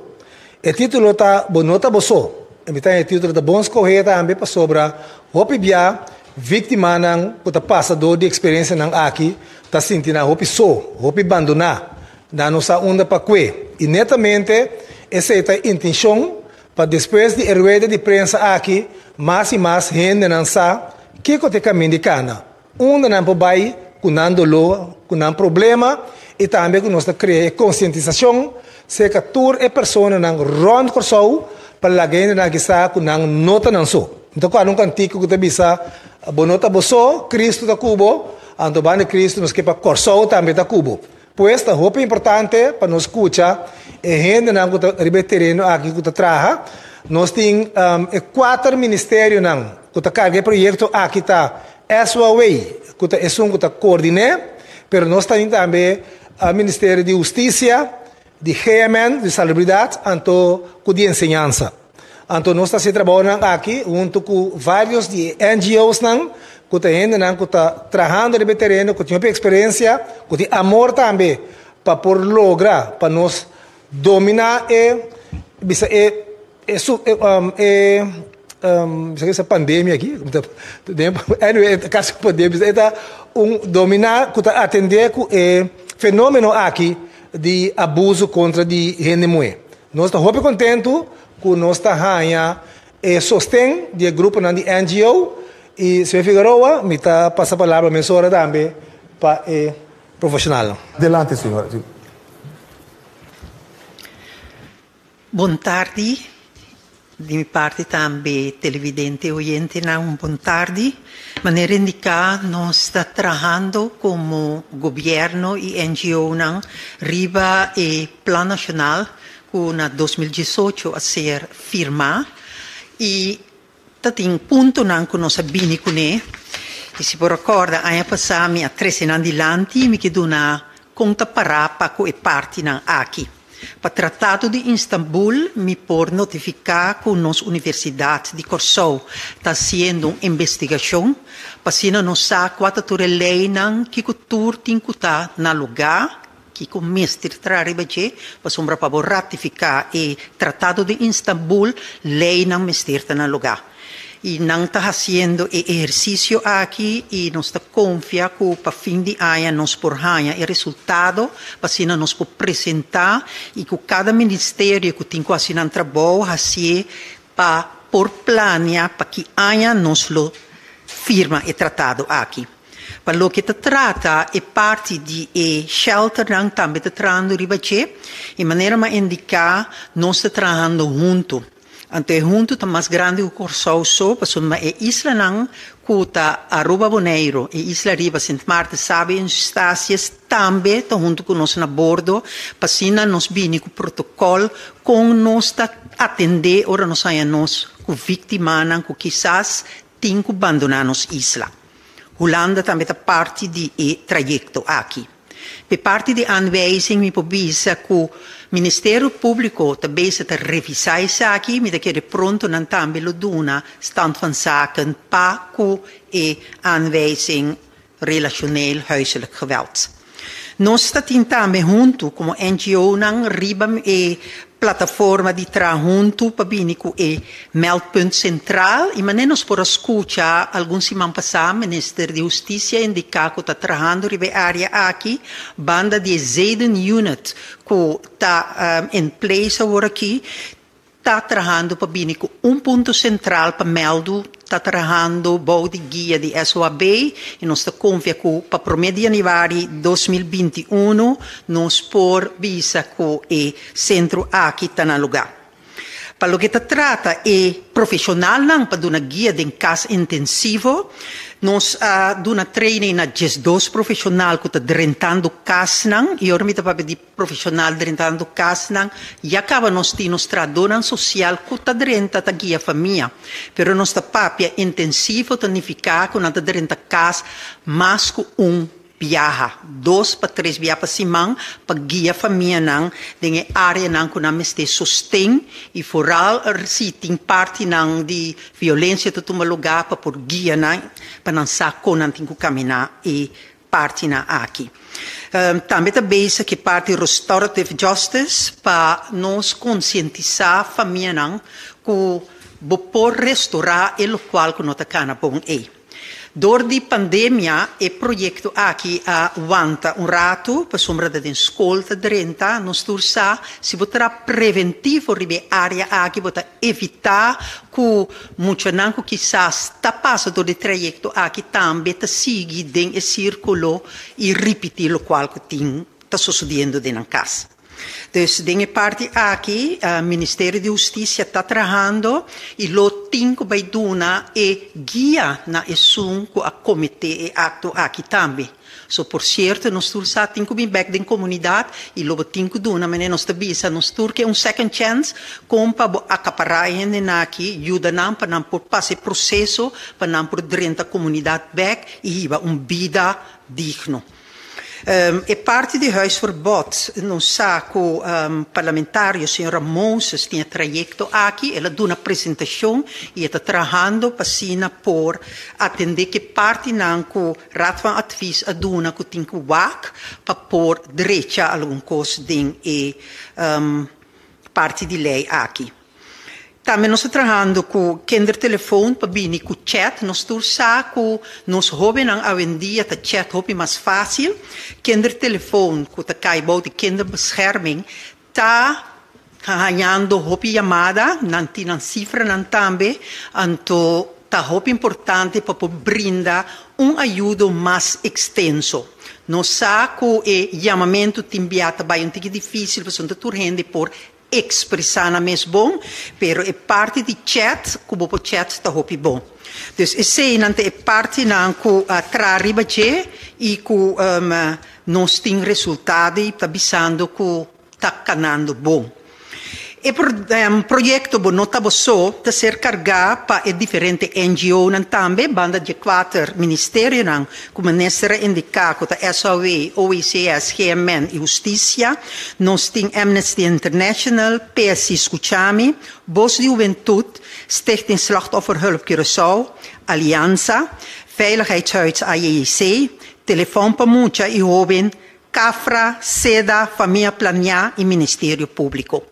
E título ta Bo no ta bo so. E mi ta haña e título ta bon skohé tambe pasobra hopi bia víktimanan ku ta pasa dor di eksperensianan aki ta sinti nan hopi so, hopi bandoná. Nan no sa unda pa kue. I netamente esei ta e intenshon pa despues di e rueda di prensa aki mas i mas hendenan sa kiko ta e kaminda di kana. Unda nan por bai ku nan doló, ku nan problema i tambe ku nos ta krea e konsientisashon serka tur e personanan rònt Kòrsou pa laga hendenan aki sa ku nan no ta nan so. Mi ta kòrda un kantiko ku ta bisa, Bo no ta bo so, Kristu ta ku bo, anto banda di Kristu nos ke pa Kòrsou tambe ta ku bo. Pues ta hopi importante pa nos skucha e hendenan ku ta riba e tereno aki ku ta traha. Nos tin e kuater ministerionan ku ta karga e proyekto aki ta SWA ku ta esun ku ta koordiné, pero nos ta tin tambe Ministerio di Hustisia, di GMN, di Salubridat, anto ku di Enseñansa. Anto nos ta hasi e trabounan aki huntu ku vários di e NGOsnan ku ta hendenan ku ta trahando riba e tereno, ku tin hopi eksperensia, ku tin amor tambe pa por logra pa nos dominá e bisa e e su e e bisa kisa pandemia aki anyway e kasi pandemia e ta un dominá ku ta atendé ku e fenómeno aki di abuso kontra di hende muhé. Nos ta hopi kontentu ku nos ta haña e sosten di e gruponan di NGO i señor Figueroa mi ta pasa palabra mesora tambe pa e profeshonalnan. Adelante señora. Bon tardi, di mi parti tambe televidente oyentenan un bon tardi. Manera indiká nos ta trahando komo gobièrnu i NGOnan riba e Plan Nashonal ku na 2018 a ser firmá i ta tin puntonan ku nos a bini kuné i si bo rekòrda aña pasá mi a trese nan dilanti i mi ke duna kon ta pará pa ku e partinan aki. Pa Tratado di Istanbul mi por notifiká ku nos Universidat di Kòrsou ta hasiendo un investigashon pa asina nos sa kua ta tur e leinan kiko tur tin ku ta na lugá Kiko mester tra riba dje? Pasobra pa bo ratifiká e Tratado di Istanbul, leinan mester ta na lugá. I nan ta hasiendo e ehersisio aki i nos ta konfia ku pa fin di aña nos por haña e resultado pa asina nos por presentá i ku kada ministerio ku tin ku hasi nan trabou hasié pa por plania pa ki aña nos lo firma e tratado aki. Pa loke ta trata e parti di e shelternan tambe ta trahando riba dje y manera mi a indica nos ta trahando hunto. Anto e hunto ta mas grandi cu Corsou so pasobra e islanan cu ta Aruba Boneiro e isla riba Sint Maarten Saba y Eustatius tambe ta hunto cu nos na bordo pa asina nos bini cu protocol con nos ta atende ora nos haya nos cu victimanan cu kisas tin ku bandoná nos isla. Hulanda tambe ta parti di e trayekto aki. P'e parti di aanwijzing mi por bisa ku Ministerio Públiko ta bezig ta revisá esaki, mi ta kere pronto nan tambe lo duna stand van zaken pa ku e aanwijzing relationeel huiselijk geweld. Nos ta tin tambe huntu komo NGOnan riba e plataforma di traha huntu pa bini ku e meldpunt sentral i manera nos por a skucha algun siman pasá Minister di Hustisia indiká ku ta trahando riba e área aki banda di e Zeden Unit ku ta in place aworakí. Ta trahando pa bini ku un punto sentral pa mèldu ta trahando bou di guia di SOAB i nos ta konfia ku pa promé di yanüari 2021 nos por bisa ku e sentro aki ta na lugá. Pa loke ta trata e profeshonalnan pa duna guia den kas intensivo, nos a duna training na 12 profeshonal ku ta drentando kasnan i ora mi ta papia di profeshonal drentando kasnan ya kaba nos tin nos trahadónan sosial ku ta drenta ta guia famia. Pero nos ta papia intensivo ta nifiká ku nan ta drenta kas mas ku un biaha, dos pa tres bia pa siman, pa guia famianan den e áreanan ku nan mester sosten i foral si tin partinan di violensia ta tuma lugá pa por guia nan pa nan sa kon nan tin ku kaminá e partinan aki. Tambe ta bezig ku e parti restorative justice pa nos konsientisá famianan ku bo por restorá e lokual ku no ta kana bon ei. Dor di pandemia e proyekto aki a wanta un ratu pasobra ta den skol ta drenta. Nos tur sa si bo traha preventivo riba e área aki bo ta evitá ku muchanan ku kisas ta pasa dor di trayekto aki tambe ta sigui den e sírkulo i ripití lokual ku tin ta sosodiendo den nan kas. Dus den e parti aki Ministerio di Hustisia ta trahando i lo tin ku bai duna e guia na esun ku a kometé e akto aki tambe. So por sierto nos tur sa tin ku bin bèk den komunidat i lo bo tin ku duna manera nos ta bisa nos tur ke un second chance kon pa bo akapará e hendenan aki yuda nan pa nan por pasa e proseso pa nan por drenta komunidat bèk i hiba un bida digno. E parti di huisverbod, nos sa ku parlamentario señora Moses tin e trayekto aki, el a duna presentashon i e ta trahando pa asina por atendé ku e partinan ku Raad van Advies a duna ku tin ku wak pa por drecha algun kos den e parti di lei aki. Tambe nos ta trahando ku kindertelefoon pa bini ku chat. Nos tur sa ku nos hóbennan awendia ta chat hopi mas fásil. Kindertelefoon ku ta kai bou di kinderbescherming ta hañando hopi yamada, nan tin nan sifranan tambe, anto ta hopi importante pa por brinda un ayudo mas ekstenso. Nos sa ku e yamamentu tin bia ta bai un tiki difísil pasobra tur hende por Expresa nan mes bon, pero e parti di chat cu bo por chat ta hopi bon. Dus eseynan ta e partinan cu a traha riba dje y cu nos tin resultado y ta bisando cu ta canando bon. E proyecto Bo No Ta Bo So ta ser carga pa e diferente NGOnan tambe, banda dje cuater ministerionan cu minister a indica cu ta SAW, OECS, GMN y Husticia. Nos tin Amnesty International, PSC Skuchami, Bos di Hubentud, Stichting Slachtofferhulp Curaçao, Alianza, Veiligheidshuis AJC, Telefon pa Mucha y Hoben, Cafra, seda, Famia Planea y Ministerio Publico.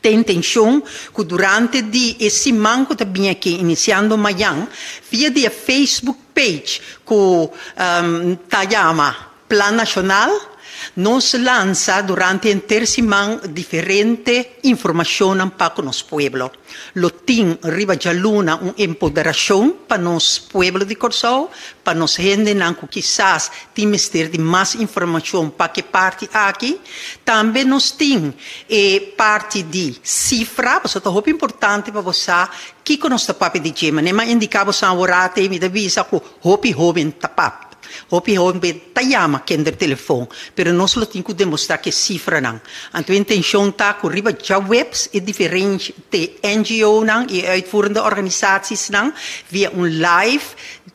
Ta intencion cu durante di e siman cu ta bini aki, iniciando mayan, via di e Facebook page cu ta yama Plan Nacional, nos lansa durante henter siman diferente informacionnan pa cu nos pueblo. Lo tin riba djaluna un empoderashon pa nos pueblo di Kòrsou, pa nos hendenan ku kisas tin mester di mas informashon pa ke parti aki. Tambe nos tin e parti di sifra, pasobra ta hopi importante pa bo sa kiko nos ta papia di dje. Manera mi a indiká boso aworate, mi ta bisa ku hopi hóben ta papia. Hopi hoben ta yama kindertelefoon, pero nos lo tin ku demostrá ku e sifranan. Anto e intenshon ta ku riba djaweps e diferente NGOnan i e uitvoerende organisatiesnan via un live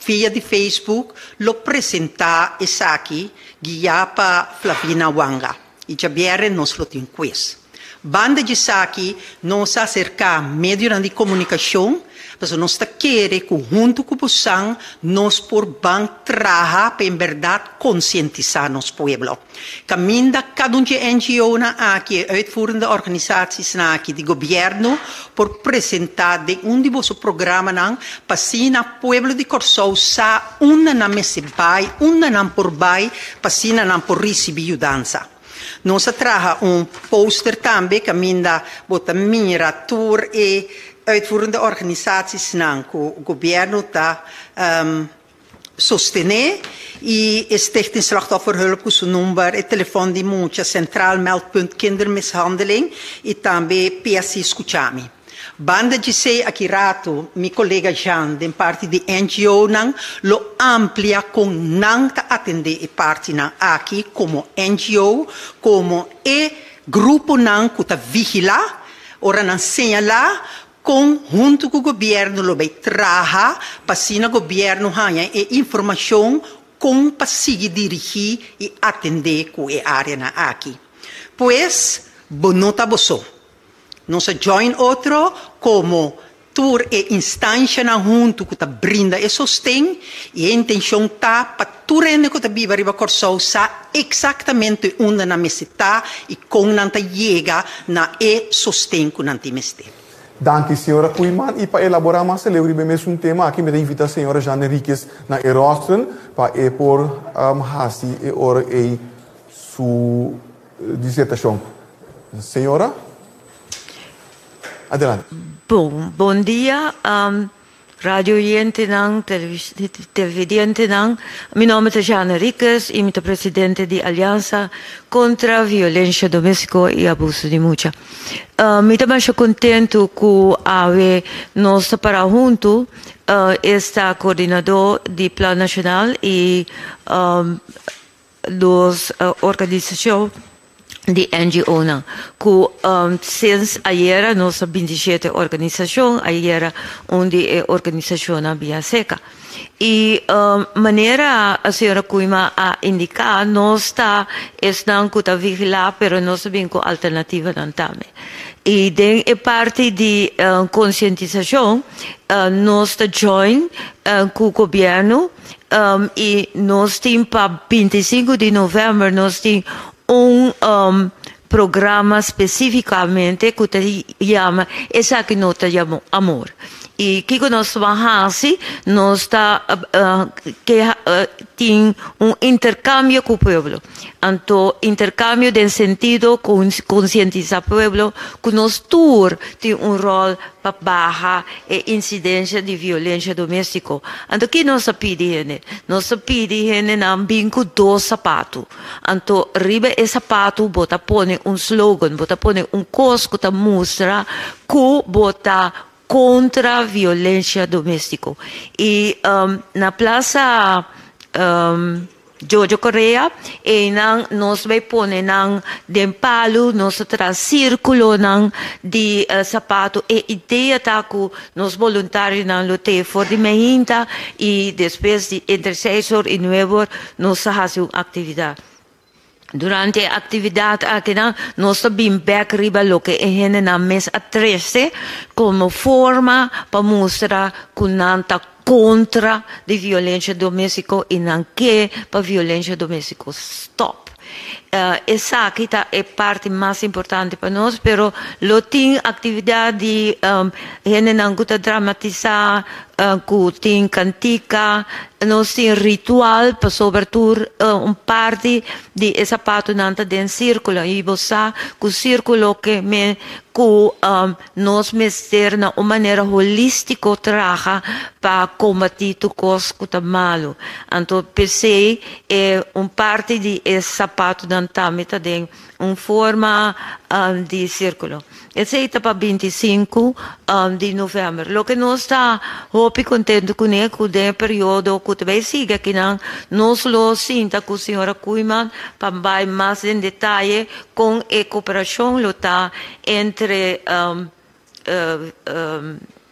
via di Facebook lo presentá esaki guiá pa Flavina Wanga. I djabièrnè nos lo tin quiz. Banda di esaki nos a aserká medionan di komunikashon pasobra nos ta kere ku huntu ku bosan nos por ban traha pa en bèrdat konsientisá nos pueblo. Kaminda kada un di e NGOnan aki, e uitvoerende organisatiesnan aki di gobièrnu por presentá den un di boso programanan pa asina pueblo di Kòrsou sa unda nan mester bai, unda nan por bai pa asina nan por risibí yudansa. Nos a traha un poster tambe kaminda bo ta mira tur e. uitvoerende organisaties nan ku gobièrnu ta sostené i e Stichting Slachtofferhulp ku su number, e telefòn di mucha, Centraal Meldpunt Kindermishandeling i tambe PSC Skuchami. Banda djisei aki ratu mi kolega Jean den parti di NGO-nan lo amplia kon nan ta atendé e partinan aki komo NGO, komo e gruponan ku ta vigilá ora nan señalá kon huntu ku gobièrnu lo bai traha pa asina gobièrnu haña e informashon kon pa sigui dirigí i atendé ku e áreanan aki. Pues, bo no ta bo so. Nos a join otro komo tur e instanshanan huntu ku ta brinda e sosten i e intenshon ta pa tur hende ku ta biba riba Kòrsou sa eksaktamente unda nan mester ta i kon nan ta yega na e sosten ku nan tin mester. Danki señora Koeiman i pa elabora mas aleu riba e mesun tema aki mi ta invita señora Jeanne Henriquez na e rostren pa e por hasi e ora ei su disertashon. Señora, adelante. Bon, bon dia radio oyentenan, televidentenan. Mi nomber ta Jeanne Henriquez y mi ta presidente di Aliansa contra Violencia Domestico y Abuso di Mucha. Mi ta masha contento cu awe nos ta para hunto, esta coordinador di Plan Nacional y Dos organisashon di NGOnan ku since ayera nos ta 27 organisashon, ayera un di e organisashonnan bia seka. I manera señora Koeiman a indiká nos ta esnan ku ta vigilá pero nos ta bin ku alternativanan tambe. I den e parti di konsientisashon nos ta join ku gobièrnu I nos tin pa 25 di novèmber nos tin un programa spesífikamente ku ta yama Esaki no ta yama amor. I kiko nos ta ban hasi? Nos ta ke tin un interkambio ku pueblo. Anto interkambio den sentido konsientisá pueblo ku nos tur tin un ròl pa baha e insidensia di violensia doméstiko. Anto ki nos ta pidi hende? Nos ta pidi hendenan bin ku dos sapatu. Anto riba e sapatu bo ta pone un slogan, bo ta pone un kos ku ta mustra ku bo ta kontra violensia doméstiko. I na plasa Jojo Correa, Einan nos bai pone nan den palu, nos ta traha sírkulonan di sapatu. E idea ta ku nos boluntarionan lo te for di meinta i despues di entre seis or i nuebe or nos ta hasi un aktividat. Durante e aktividat akinan nos ta bin bèk riba loke e hendenan mes a trese komo forma pa mustra ku nan ta kontra di violensia doméstiko i nan ke pa violensia doméstiko stòp. Esaki ta e parti mas importante pa nos, pero lo tin aktividat di hendenan ku ta dramatisá, ku tin kantika, nos tin ritual pasobra tur un parti di e sapatunan ta den sírkulo i bo sa ku sírkulo ke men ku nos mester na un manera holístiko traha pa kombatí tur kos ku ta malu. Anto p'esei e un parti di e sapatunan tambe ta den un forma di sírkulo. Esei ta pa 25 di novèmber. Loke nos ta hopi kontentu kuné ku den e periodo ku ta bai sigui akinan nos lo sinta ku señora Koeiman pa bai mas den detaye kon e koperashon lo ta entre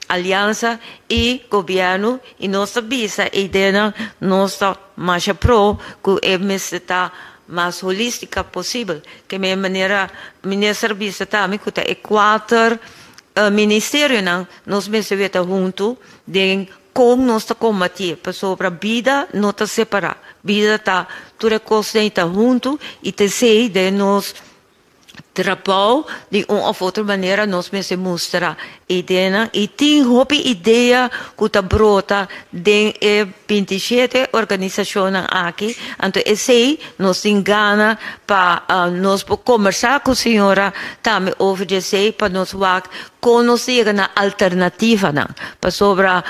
Aliansa i gobièrnu i nos ta bisa e ideanan nos ta masha pro ku e mester ta mas holística posibel. Ke men manera minister a bisa tambe ku ta e kuater ministerionan nos mester weta huntu den kon nos ta kombatí pasobra bida no ta separá, bida ta tur e kosnan ta huntu i ta esei den nos. Trabou, di un of otro manera nos mester mustra ideanan y tin hopi idea cu ta brota den e 27 organisacionnan aki, anto esey nos tin gana pa nos por combersa cu señora tambe over di esey pa nos wak con nos ta yega na alternativanan, pasobra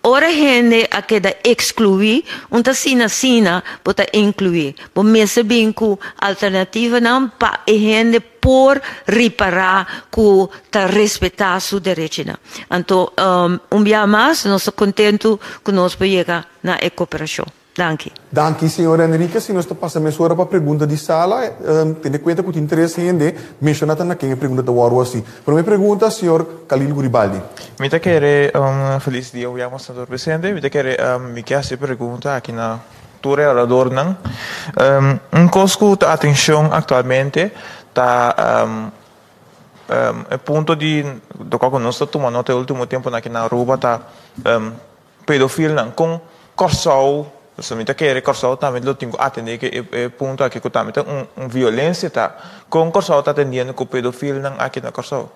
Ora hende a keda ekskluí, un ta asina asina bo ta inkluí. Bo mester bin ku alternativanan pa e hende por ripará ku ta respetá su derechinan. Anto un bia mas nos ta kontentu ku nos por yega na e koperashon. Danki. Danki señor Enriquez. Si nos ta pasa mesora pa pregunta di sala, tene cuenta cu tin tres hende, menciona ta na ken e pregunta ta wordo haci. Prome pregunta, señor Khalil Guribaldi. Mi ta kere felis dia William Senador Presidente. Mi ta kere mi ke haci e pregunta aki na tur e oradornan. Un cos cu ta atencion actualmente ta e punto di locual cu nos ta tuma nota e ultimo temponan aki na Aruba ta Pedofilnan kon Kòrsou, pasobra mi ta kere Kòrsou tambe lo tin ku atendé ku e punto aki ku tambe ta un violensia ta. Kon Kòrsou ta atendiendo ku pedofilnan aki na Kòrsou?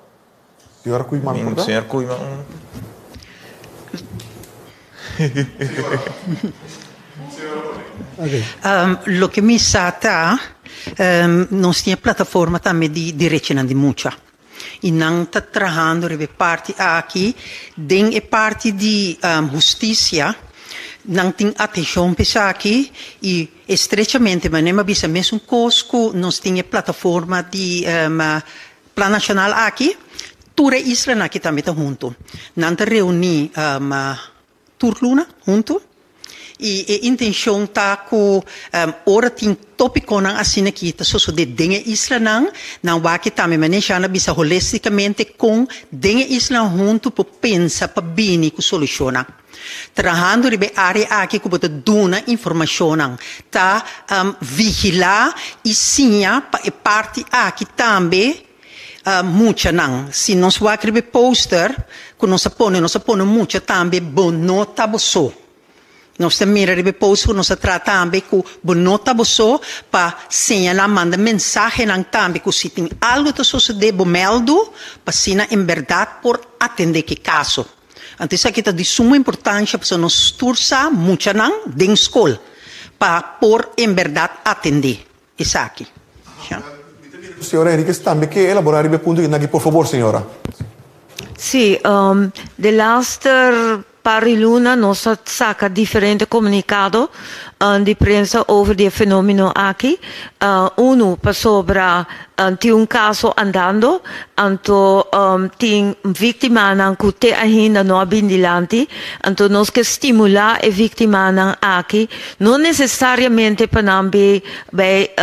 Señora Koeiman por ta? Señor Koeiman un. Loke mi sa ta, nos tin e plataforma tambe di derechonan di mucha. I nan ta trahando riba e parti aki. Den e parti di hustisia nan tin atenshon pa esaki i estrechamente manera mi a bisa mesun kos ku nos tin e plataforma di Plan Nashonal aki, tur e islanan aki tambe ta huntu. Nan ta reuní tur luna huntu i e intenshon ta ku ora tin tópikonan asina ki ta sosodé den e islanan, nan wak tambe manera Jean a bisa holéstikamente kon den e islanan huntu por pensa pa bini ku solushonnan. Trahando riba e área aki ku bo ta duna informashonnan, ta vigilá i siña pa e parti aki tambe Muchanan, si nos wak riba e poster ku nos a pone, nos a pone mucha tambe bo no ta bo so. Nos ta mira riba e poster ku nos a traha tambe ku bo no ta bo so pa señalá, manda mensahenan tambe ku si tin algu ta sosodé bo mèldu pa asina en bèrdat por atendé ku e kaso. Anto esaki ta di suma importansha pasobra nos tur sa muchanan den skol pa por en bèrdat atendé. Esaki. Ja. Señora Henriquez tambe ke elabora riba e punto aki. Naki por fabor, señora. Sí, de laster par di luna nos a saca diferente comunicado di prensa over di e fenomeno aki. Uno pasobra tin un caso andando, anto tin victimanan cu te ainda no a bin dilanti, anto nos ke stimula e victimanan aki, no necesariamente pa nan bay bay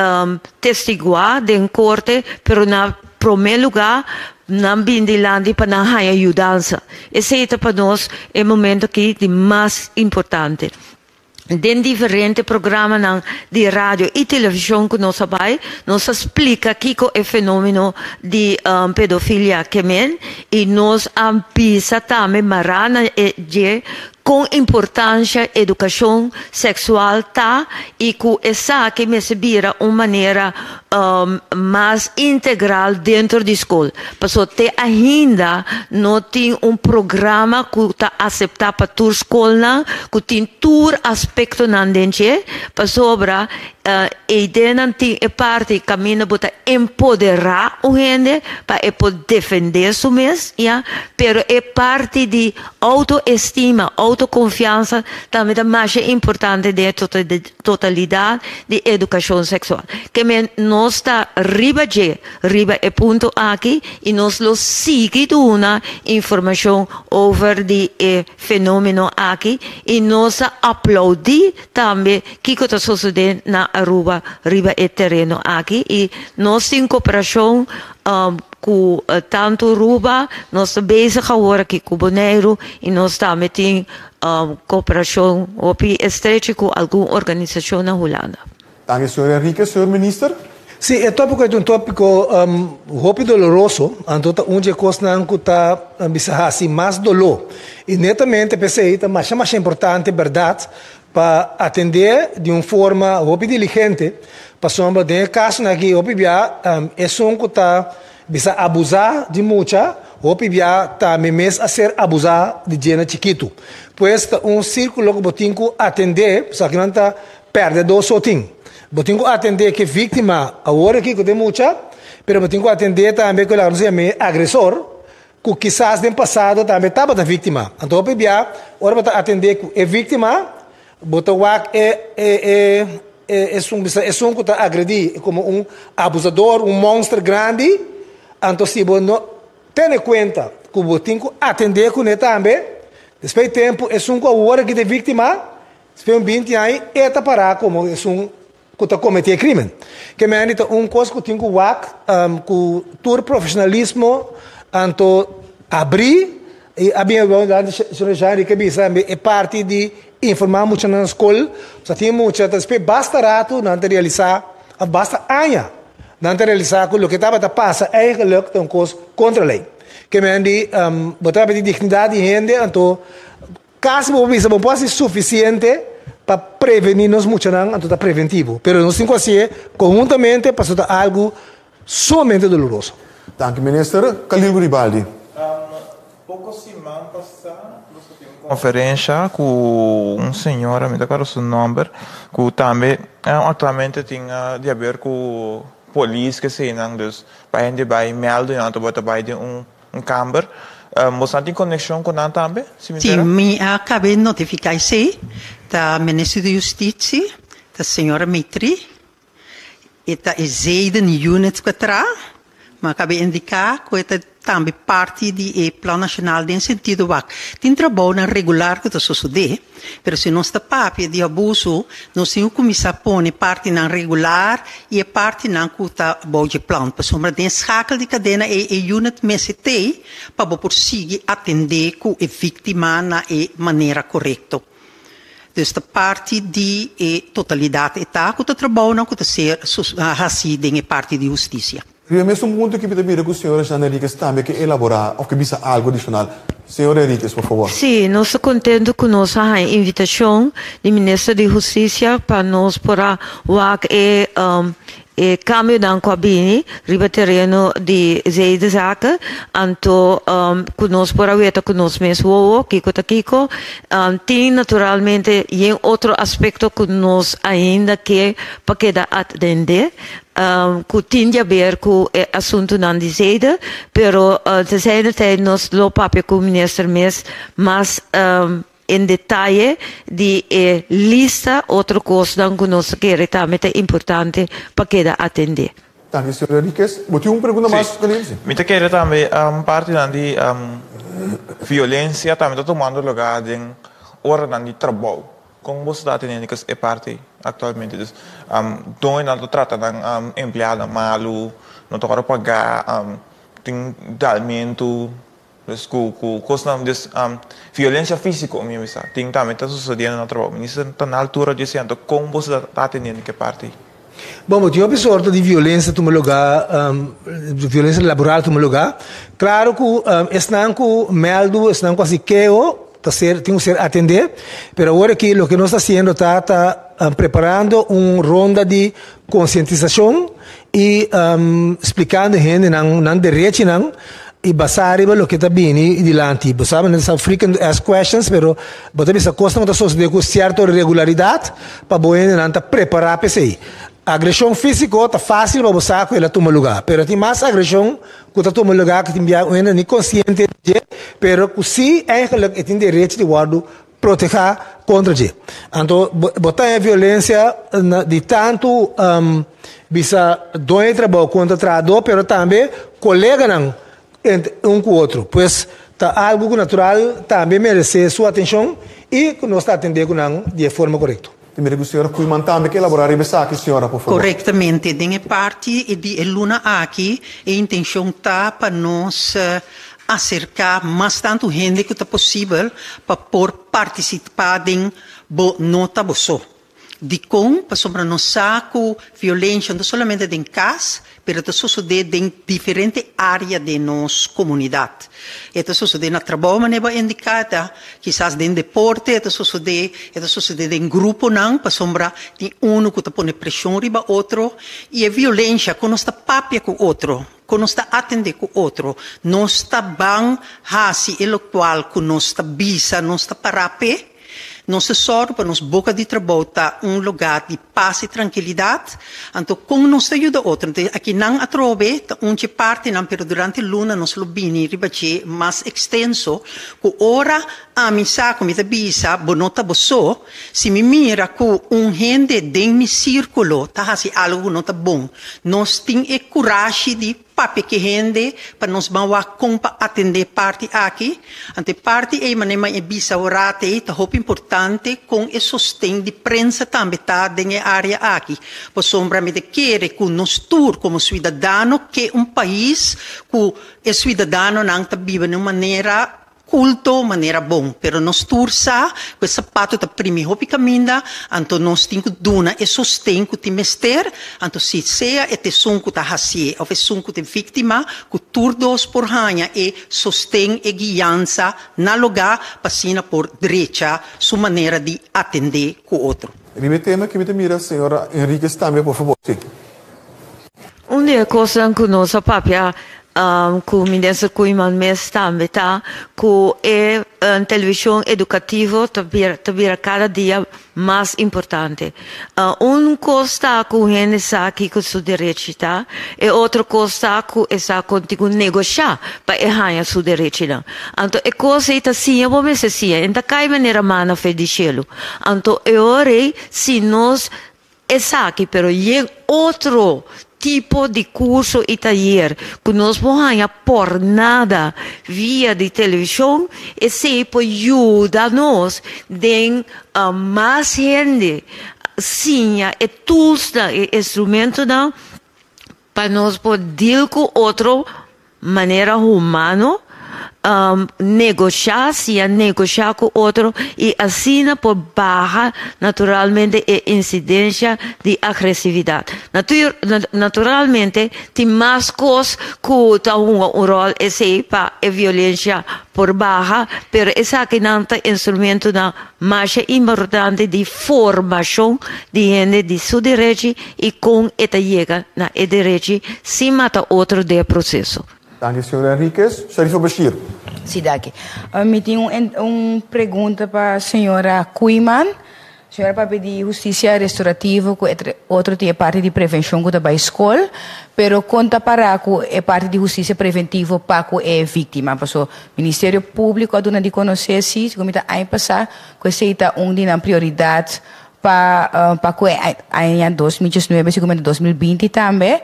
testigua den corte, pero na prome lugar nan bin dilanti pa nan haya yudansa. Esey ta pa nos e momento aki di mas importante. Den diferente programanan di radio y television cu nos a bay, nos a splica kico e fenomeno di pedofilia ke men y nos a bisa tambe mara na e dje con importancia educacion sexual ta y cu esaki mester bira un manera mas integral dentro di scol. Paso te ainda no tin un programa cu ta acepta pa tur scolnan cu tin tur aspectonan den dje, pasobra eidenan tin e parti caminda bo ta empodera un hende pa e por defende su mes, ya, pero e parti di autoestima, autoconfiansa tambe ta masha importante den e totalidad di educacion sexual. Ke men nos ta riba dje, riba e punto aki y nos lo sigui duna informacion over di e fenomeno aki y nos ta aplaudi tambe kico ta sosode na Aruba riba e tereno aki y nos tin cooperacion cu tanto Aruba, nos ta bezig awor aki cu Boneiru y nos tambe tin Cooperacion hopi estrecho cu algun organisacion na Hulanda. Danki señor Enriquez. Señor Minister. Sí, e tópiko ei ta un tópiko hopi doloroso, anto ta un dje kosnan ku ta bisa hasi mas doló. I netamente p'esei ta masha masha importante bèrdat. pa atendé di un forma hopi diligente, pasobra den e kasonan aki hopi bia esun ku ta bisa abusá di mucha, hopi bia tambe mes a ser abusá di dje na chikitu. Pues ta un sírkulo ku bo tin ku atendé, pasobra akinan ta pèrdèdó so tin. Bo tin ku atendé ku e víktima awor aki ku ta e mucha, pero bo tin ku atendé tambe ku e laga nos yama e agresor, ku kisas den pasado tambe tabata víktima. Anto hopi bia ora bo ta atendé ku e víktima, bo ta wak e e e e esun bisa esun ku ta agredí komo un abusador, un monster grandi. Anto si bo no tene kuenta ku bo tin ku atendé kuné tambe, despues di tempu esun ku awor aki ta e víktima, despues un binti aña e ta pará komo esun ku ta kometí e krímen. Ke mende ta un kos ku tin ku wak ku tur profeshonalismo anto abrí i a bin awor dilanti señor Jean Rique bisa tambe e parti di informá muchanan na skol sa tin mucha ta despues basta ratu nan ta realisá òf basta aña nan ta realisá ku loke tabata pasa eigenlik ta un kos kontra lei. Ke mende bo ta papia di dignidat di hende anto Kasi bo por bisa bo por hasi sufisiente pa prevení nos muchanan, anto ta preventivo. Pero nos tin ku hasié konhuntamente pasobra ta algu sumamente doloroso. Danki Minister. Khalil Guribaldi. Poko siman pasá nos a tin un konferensha ku un señora, mi ta kòrda su nòmber, ku tambe aktualmente tin di haber ku polis keseinan, dus pa hende bai mèldu nan tabata bai den un Un kamber. Boso tin konekshon ku nan tambe, si mi Sí, entera? mi a kaba notifiká esei. Ta Minister di Hustisia, ta señora Mitri. E ta e Zeden Unit ku a traha. Mi a kaba indiká ku e ta tambe parti di e Plan Nashonal den sentido wak tin trabounan regular ku ta sosodé. Pero si nos ta papia di abuso, nos tin ku kuminsá pone partinan regular i e partinan ku ta bou dje plan. Pasobra den schakel di kadena ei e unit mester t'ei pa bo por sigui atendé ku e víktima na e manera korekto. Dus ta parti di e totalidat e ta ku ta trabounan ku ta ser hasí den e parti di hustisia. Riba e mesun punto ki mi ta mira ku señora Jean Henriquez tambe ke elaborá òf ke bisa algu adishonal. Señor Henriquez, por fabor. Sí, nos ta kontentu ku nos a haña invitashon di Minister di Hustisia pa nos por a wak e e kambionan ku a bini riba tereno di zedenzaken, anto ku nos por a weta ku nos mes wowo kiko ta kiko. Tin naturalmente yen otro aspekto ku nos ainda ke pa keda atendé. Ku tin di haber ku e asuntunan di zede, pero terzijde tijd nos lo papia ku minister mes mas en detaye di e lista otro kosnan ku nos ta kere tambe ta importante pa keda atendé. Danki señor Henriquez. Bo tin un pregunta mas, Khalil? Si. Mi ta kere tambe partinan di violencia tambe ta tumando lugar den oranan di trabou. Kon boso ta atendendo ku e parti aktualmente? Dus doñonan ta trata nan empleadonan malu, no ta wòrdu pagá, tin dalmentu, dus ku ku kosnan, dus violensia físiko mi a bisa tin tambe ta sosodiendo na trabou. Minister ta na altura di esei, anto kon boso ta atendiendo ku e parti? Bon, bo tin hopi sorto di violensia tuma lugá, violensia laboral tuma lugá. Klaro ku esnan ku mèldu, esnan ku hasi keho ta ser, tin ku ser atendé. Pero awor aki loke nos ta hasiendo ta ta preparando un ronda di konsientisashon i splikando hendenan nan derechinan i basá riba loke ta bini dilanti. Bo sa, nan sa frequent asked questions, pero bo ta bisa kosnan ku ta sosodé ku sierto regularidat pa bo hendenan ta prepará pa esei. Agreshon físiko ta fásil pa bo sa ku el a tuma lugá, pero tin mas agreshon ku ta tuma lugá ku tin bia un hende ni konsiente di dje, pero ku sí eigenlik e tin derecho di wòrdu protehá kontra dje. Anto bo ta haña violensia di tantu bisa doño di trabou kontra trahadó, pero tambe koleganan entre un ku otro. Pues ta algu ku natural tambe meresé su atenshon i ku nos ta atendé ku nan di e forma korekto. Te mira ku señora Koeiman tambe ke elaborá riba esaki, señora, por favor. Korektamente. Den e parti di e luna aki e intenshon ta pa nos aserká mas tantu hende ku ta posibel pa por partisipá den Bo No Ta Bo So. Dikon? Pasobra nos sa ku violensia no ta solamente den kas, pero ta sosodé den diferente área den nos komunidat. E ta sosodé na trabou manera bo a indiká, e ta kisas den deporte e ta sosodé, e ta sosodé den gruponan pasobra tin unu ku ta pone preshon riba otro i e violensia ku nos ta papia ku otro, ku nos ta atendé ku otro, nos ta ban hasi e lokual ku nos ta bisa nos ta pará p'e. Nos ta sòru pa nos boka di trabou ta un lugá di pas i trankilidat. Anto kon nos ta yuda otro? Anto akinan atrobe ta un dje partinan, pero durante luna nos lo bini riba dje mas ekstenso, ku ora ami sa ku mi ta bisa bo no ta bo so, si mi mira ku un hende den mi sírkulo ta hasi algu ku no ta bon, nos tin e kurashi di Papia ki hende pa nos ban wak kon pa atendé parti aki. Anto e parti ei manera mi a bisa awor ei ta hopi importante kon e sosten di prensa tambe ta den e área aki. Pasobra mi ta kere ku nos tur komo suidadano ke un pais ku e suidadanonan ta biba na un manera Culto manera bon, pero nos tur sa cu e sapato ta primi hopi caminda, anto nos tin cu duna e sosten cu tin mester, anto si sea e t'esun cu ta hacié of esun cu t'e victima, cu tur dos por haña e sosten, e guiansa na lugá pa asina por drecha su manera di atendé cu otro. Riba e tema aki mi ta mira señora Henriquez tambe, por fabor. Si. Un di e kosnan ku nos a papia ku Minister Koeiman mes tambe ta ku e televishon edukativo ta bira ta bira kada dia mas importante. Un kos ta ku un hende sa kiko su derechi ta, e otro kos ta ku e sa kon tin ku negoshá pa e haña su derechinan. Anto e kos ei ta siña bo mester siña, e no ta kai manera mana fe di shelu. Anto e ora ei si nos Esaki, pero yen otro tipo di curso y tayer cu nos por haña por nada via di television, esey por yuda nos den mas hende siña e toolsnan, e instrumentonan pa nos por deal cu otro manera humano, negoshá, siña negoshá ku otro i asina por baha naturalmente e insidensia di agresividat. Naturalmente tin mas kos ku ta hunga un ròl esei pa e violensia por baha, pero esakinan ta instrumentonan masha importante di formashon di hende di su derechi i kon e ta yega na e derechi sin mata otro den e proseso. Danki señor Henriquez. Sharifa Bashir. Si danki. Mi tin un un pregunta pa señora Koeiman. Señora papia di hustisia restorativo ku otro tin e parti di prevenshon ku ta bai skol, pero kon ta para ku e parti di hustisia preventivo pa ku e víktima? Paso Ministerio Públiko a duna di konosé si, segun mi ta aña pasá, ku esei ta un di nan prioridat pa pa ku e aña 2019, segun mi ta 2020 tambe.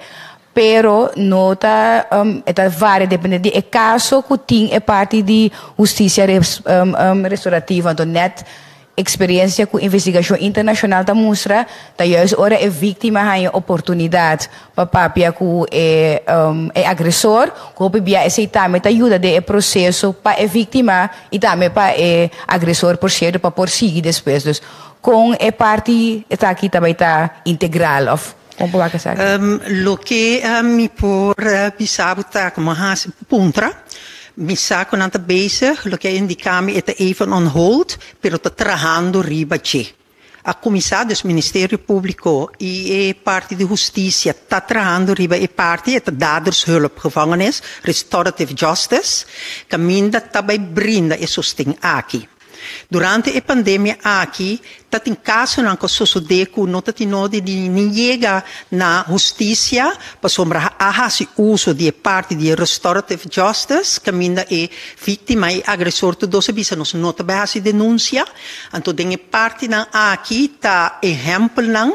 Pero no ta e ta varia depende di e caso cu tin e parti di husticia restaurativa. Anto net experiencia cu investigacion internacional ta mustra ta juist ora e victima haña oportunidad pa papia cu e e agresor cu hopi bia esey tambe ta yuda den e proceso pa e victima y tambe pa e agresor por cierto pa por sigui despues. Dus con e parti esaki ta bay ta integral of Kon por wak esaki? Loke mi por bisa bo ta ku mi a hasi puntra. Mi sa ku nan ta bezig, loke a indiká mi e ta even on hold, pero ta trahando riba dje. A kuminsá, dus Ministerio Públiko i e parti di hustisia ta trahando riba e parti, e ta dadershulp gevangenis, restorative justice, kaminda ta bai brinda e sosten aki. Durante e pandemia aki ta tin kasonan ku a sosodé ku no ta tin nodi di ni yega na hustisia pasobra a hasi uso di e parti di e restorative justice kaminda e víktima i agresor tur dos a bisa nos no ta bai hasi denunsia. Anto den e partinan aki ta ehèmpelnan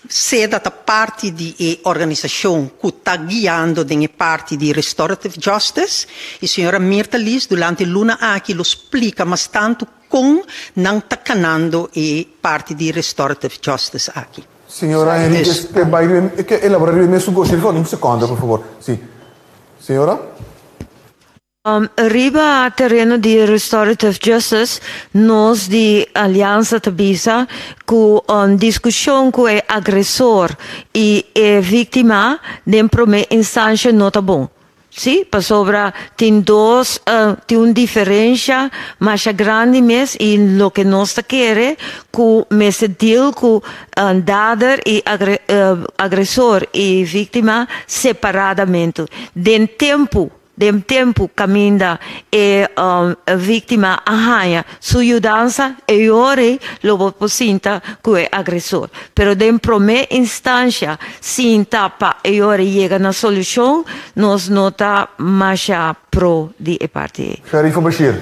Seda ta parti di e organisashon ku ta guiando den e parti di Restorative Justice i señora Mirta Lies durante e luna aki lo splika mas tantu kon nan ta kanando e parti di Restorative Justice aki. Señora Henriquez ke bai riba e ke elabora riba e mesun goshi. Un sekonde por fabor. Si. Señora. Riba tereno di restorative justice nos di Aliansa ta bisa ku diskushon ku e agresor i e víktima den promé instansha no ta bon. Sí, pasobra tin dos tin un diferensha masha grandi mes i loke nos ta kere ku mester deal ku dader i agresor i víktima separadamente den tempu. Den tempu kaminda e víktima a haña su yudansa, e yori lo bo por sinta ku e agresor. Pero den promé instansha, sinta pa e yori yega na solushon, nos no ta masha pro di e parti ei. Sharifa Bashir.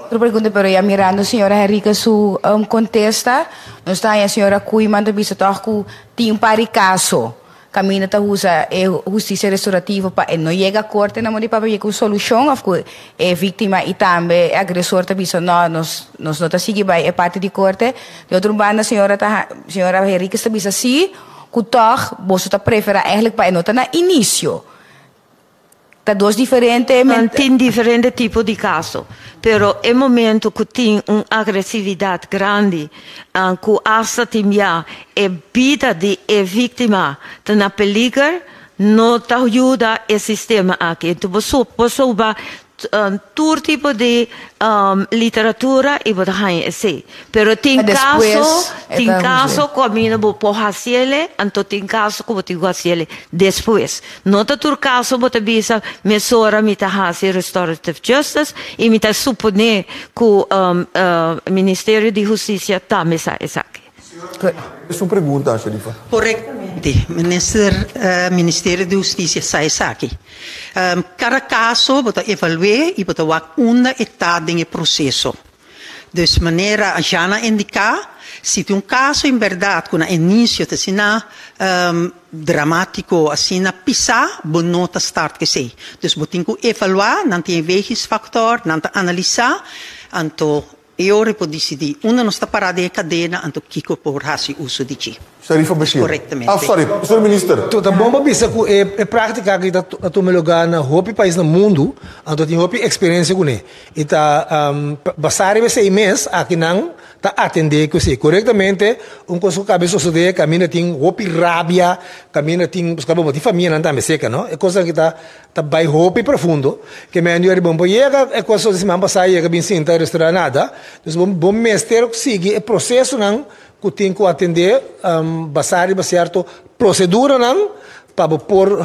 Otro pregunta, pero ya mirando señora Henriquez su kontesta, nos ta haña señora Koeiman ta bisa tòg ku tin un par di kaso Kaminda ta usa e hustisia restorativo pa e no yega korte na modo di papia yega un solushon òf ku e víktima i tambe e agresor ta bisa no nos nos no ta sigui bai e parti di korte. Di otro banda señora ta señora Henriquez ta bisa si ku tòg boso ta preferá eigenlijk pa e no ta na inisio. Ta dos diferente Nan tin diferente tipo di kaso, pero e momento ku tin un agresividat grandi, ku asta tin bia e bida di e víktima ta na peliger, no ta yuda e sistema aki. Enton bo por soba Tur tipo di literatura y bo ta haña esey. Pero tin caso, tin caso cu ami bo por haciele, anto tin caso cu bo tin cu haciele despues. No ta tur caso bo ta bisa mesora mi ta haci restorative justice y mi ta supone cu Ministerio di Husticia tambe sa esaki. Es un pregunta, Sherifa. Korektamente, Minister, Ministerio di Hustisia sa esaki. Kada kaso bo ta evalu'é i bo ta wak unda e ta den e proseso. Dus manera Jana a indiká, si tin un kaso en bèrdat ku na inisio ta asina dramátiko, asina pisá, bo no ta start ku esei. Dus bo tin ku evaluá, nan tin e wegingsfaktor, nan ta analisá, anto E ora e por disidí unda nos ta pará den e kadena, anto kiko por hasi uso di dje. Sharifa Bashir. Korektamente. Ah, sorry, señor Minister. Ta bon pa bisa ku e práktika aki ta tuma lugá na hopi pais na mundu, anto tin hopi eksperensia kuné. I ta basá riba esei mes aki nan ta atendé ku esei. Korektamente, un kos ku kabe sosodé kaminda tin hopi rabia, kaminda tin, pasobra bo tin famianan tambe seka, no? E kos aki ta Ta bai hopi profundo. Ke men di bon por yega e kos di siman pasá yega bin sinta restaurá nada. Dus bo bo mester sigui e prosesonan ku tin ku atendé basá riba sierto proseduranan pa bo por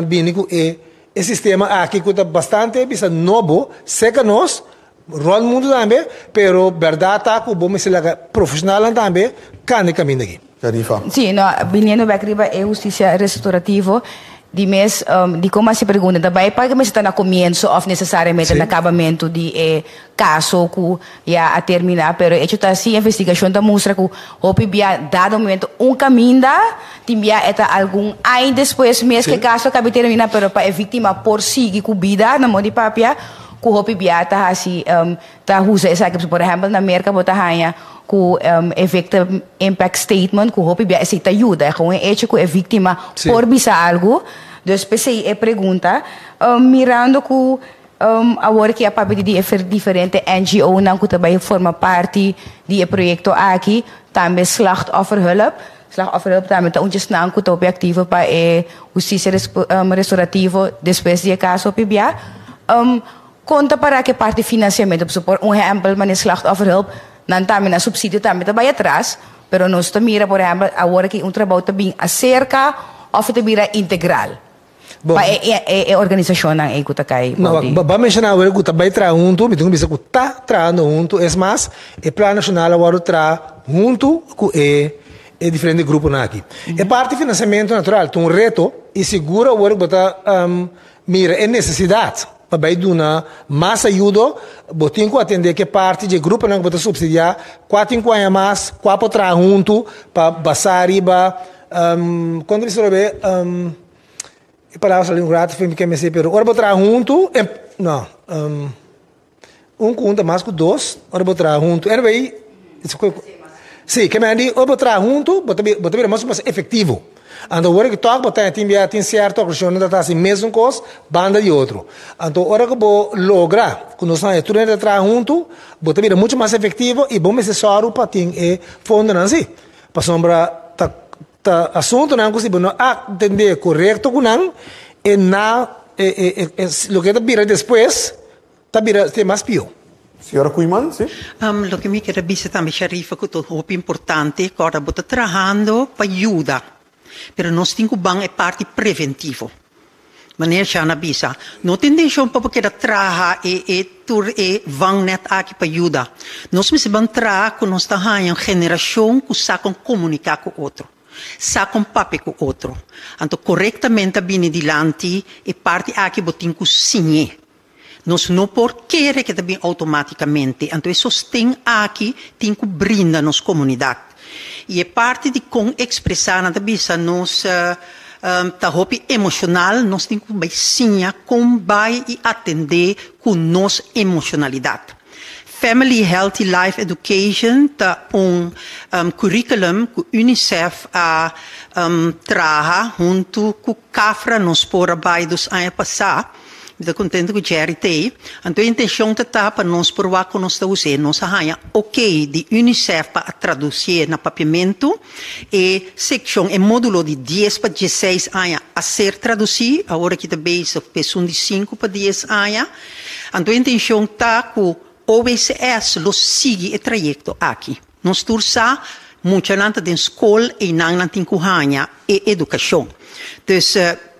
bini ku e e sistema aki ku ta bastante bisa nobo serka nos rònt mundu tambe pero bèrdat ta ku bo mester laga profeshonalnan tambe kanda e kaminda aki. Tarifa. Sí, no, biniendo bek riba e hustisia restaurativo, di mes, dikon mas e pregunta ta bai pa mester ta na komienso òf nesesariamente na kabamentu di e kaso ku ya a terminá, pero e hecho ta si investigashon ta mustra ku hopi bia dado momento un kaminda tin bia e ta algun aña despues mes ku e kaso a kabi terminá, pero pa e víktima por sigui ku bida na modo di papia ku hopi bia ta hasi Ta usa esaki, por ehempel na Merca bo ta haña cu e victim impact statement cu hopi bia esey ta yuda, e gewoon e hecho cu e victima por bisa algo. Dus p'esey e pregunta, mirando cu awor ki a papia di e diferente NGOnan cu ta bay forma parti di e proyecto aki, tambe Slachtofferhulp, Slachtofferhulp tambe ta un djesnan cu ta hopi activo pa e husticia restaurativo despues di e caso hopi bia. Kon ta para ku e parti finansiamentu? Pasobra por un ehèmpel manera Slachtofferhulp, nan tambe nan supsidio tambe ta bai atras, pero nos ta mira por ehèmpel awor aki un trabou ta bin aserka òf e ta bira integral pa e e organisashonnan ei ku ta kai bou di. No, bo a menshoná awor ku ta bai traha huntu, mi tin ku bisa ku ta trahando huntu, es mas e plan nashonal a wòrdu traha huntu ku e e diferente gruponan aki. E parti finansiamentu natural ta un reto i sigur awor bo ta Mira e nesesidat pa bai duna mas ayudo, bo tin ku atendé ku e parti dje gruponan ku bo ta supsidiá, kua tin ku haña mas, kua por traha huntu pa basá riba, kon ta bisa lo be, e palabra sali un rato mi ke mester, pero ora bo traha huntu, no, un ku un ta mas ku dos, ora bo traha huntu, anyway, si, ke men di ora bo traha huntu bo ta bira mas mas efektivo. Anto ora ku tòg bo ta tin bia tin sierto okashonnan ta ta hasi mesun kos banda di otro. Anto ora ku bo logra ku nos haña tur hende ta traha huntu, bo ta bira muchu mas efektivo i bo mester sòru pa tin e fondonan si. Pasobra ta ta asuntunan ku si bo no atendé korekto ku nan e na e e loke ta bira despues ta bira te mas pió. Señora Koeiman, si. Loke mi kier a bisa tambe Sharifa ku ta hopi importante, kòrda bo ta trahando pa yuda, pero nos tin ku ban e parti preventivo. Manera Shan a bisa, no tin intenshon pa bo keda traha e e tur e vangnet aki pa yuda. Nos mester ban traha ku nos ta haña un generashon ku sa kon komuniká ku otro, sa kon papia ku otro. Anto korektamente a bini dilanti e parti aki bo tin ku siñ'é. Nos no por kere ke ta bin outomátikamente, anto e sosten aki tin ku brinda nos komunidat. I e parti di kon ekspresá nan ta bisa nos ta hopi emoshonal, nos tin ku bai siña kon bai i atendé ku nos emoshonalidat. Family Healthy Life Education ta un curriculum ku UNICEF a traha huntu ku Kafra nos por a bai dos aña pasá. Mi ta contento cu Jerry t'ey. Anto e intencion ta ta pa nos por wak con nos ta us'é. Nos a haña ok di UNICEF pa a traducié na Papiamentu. E seccion, e modulo di dies pa diesseis aña a ser traducí. Awor aki ta bezig cu esun di sinku pa dies aña. Anto e intencion ta cu OWCS lo sigui e trayecto aki. Nos tur sa, muchanan ta den skol einan nan tin ku haña e edukashon. Dus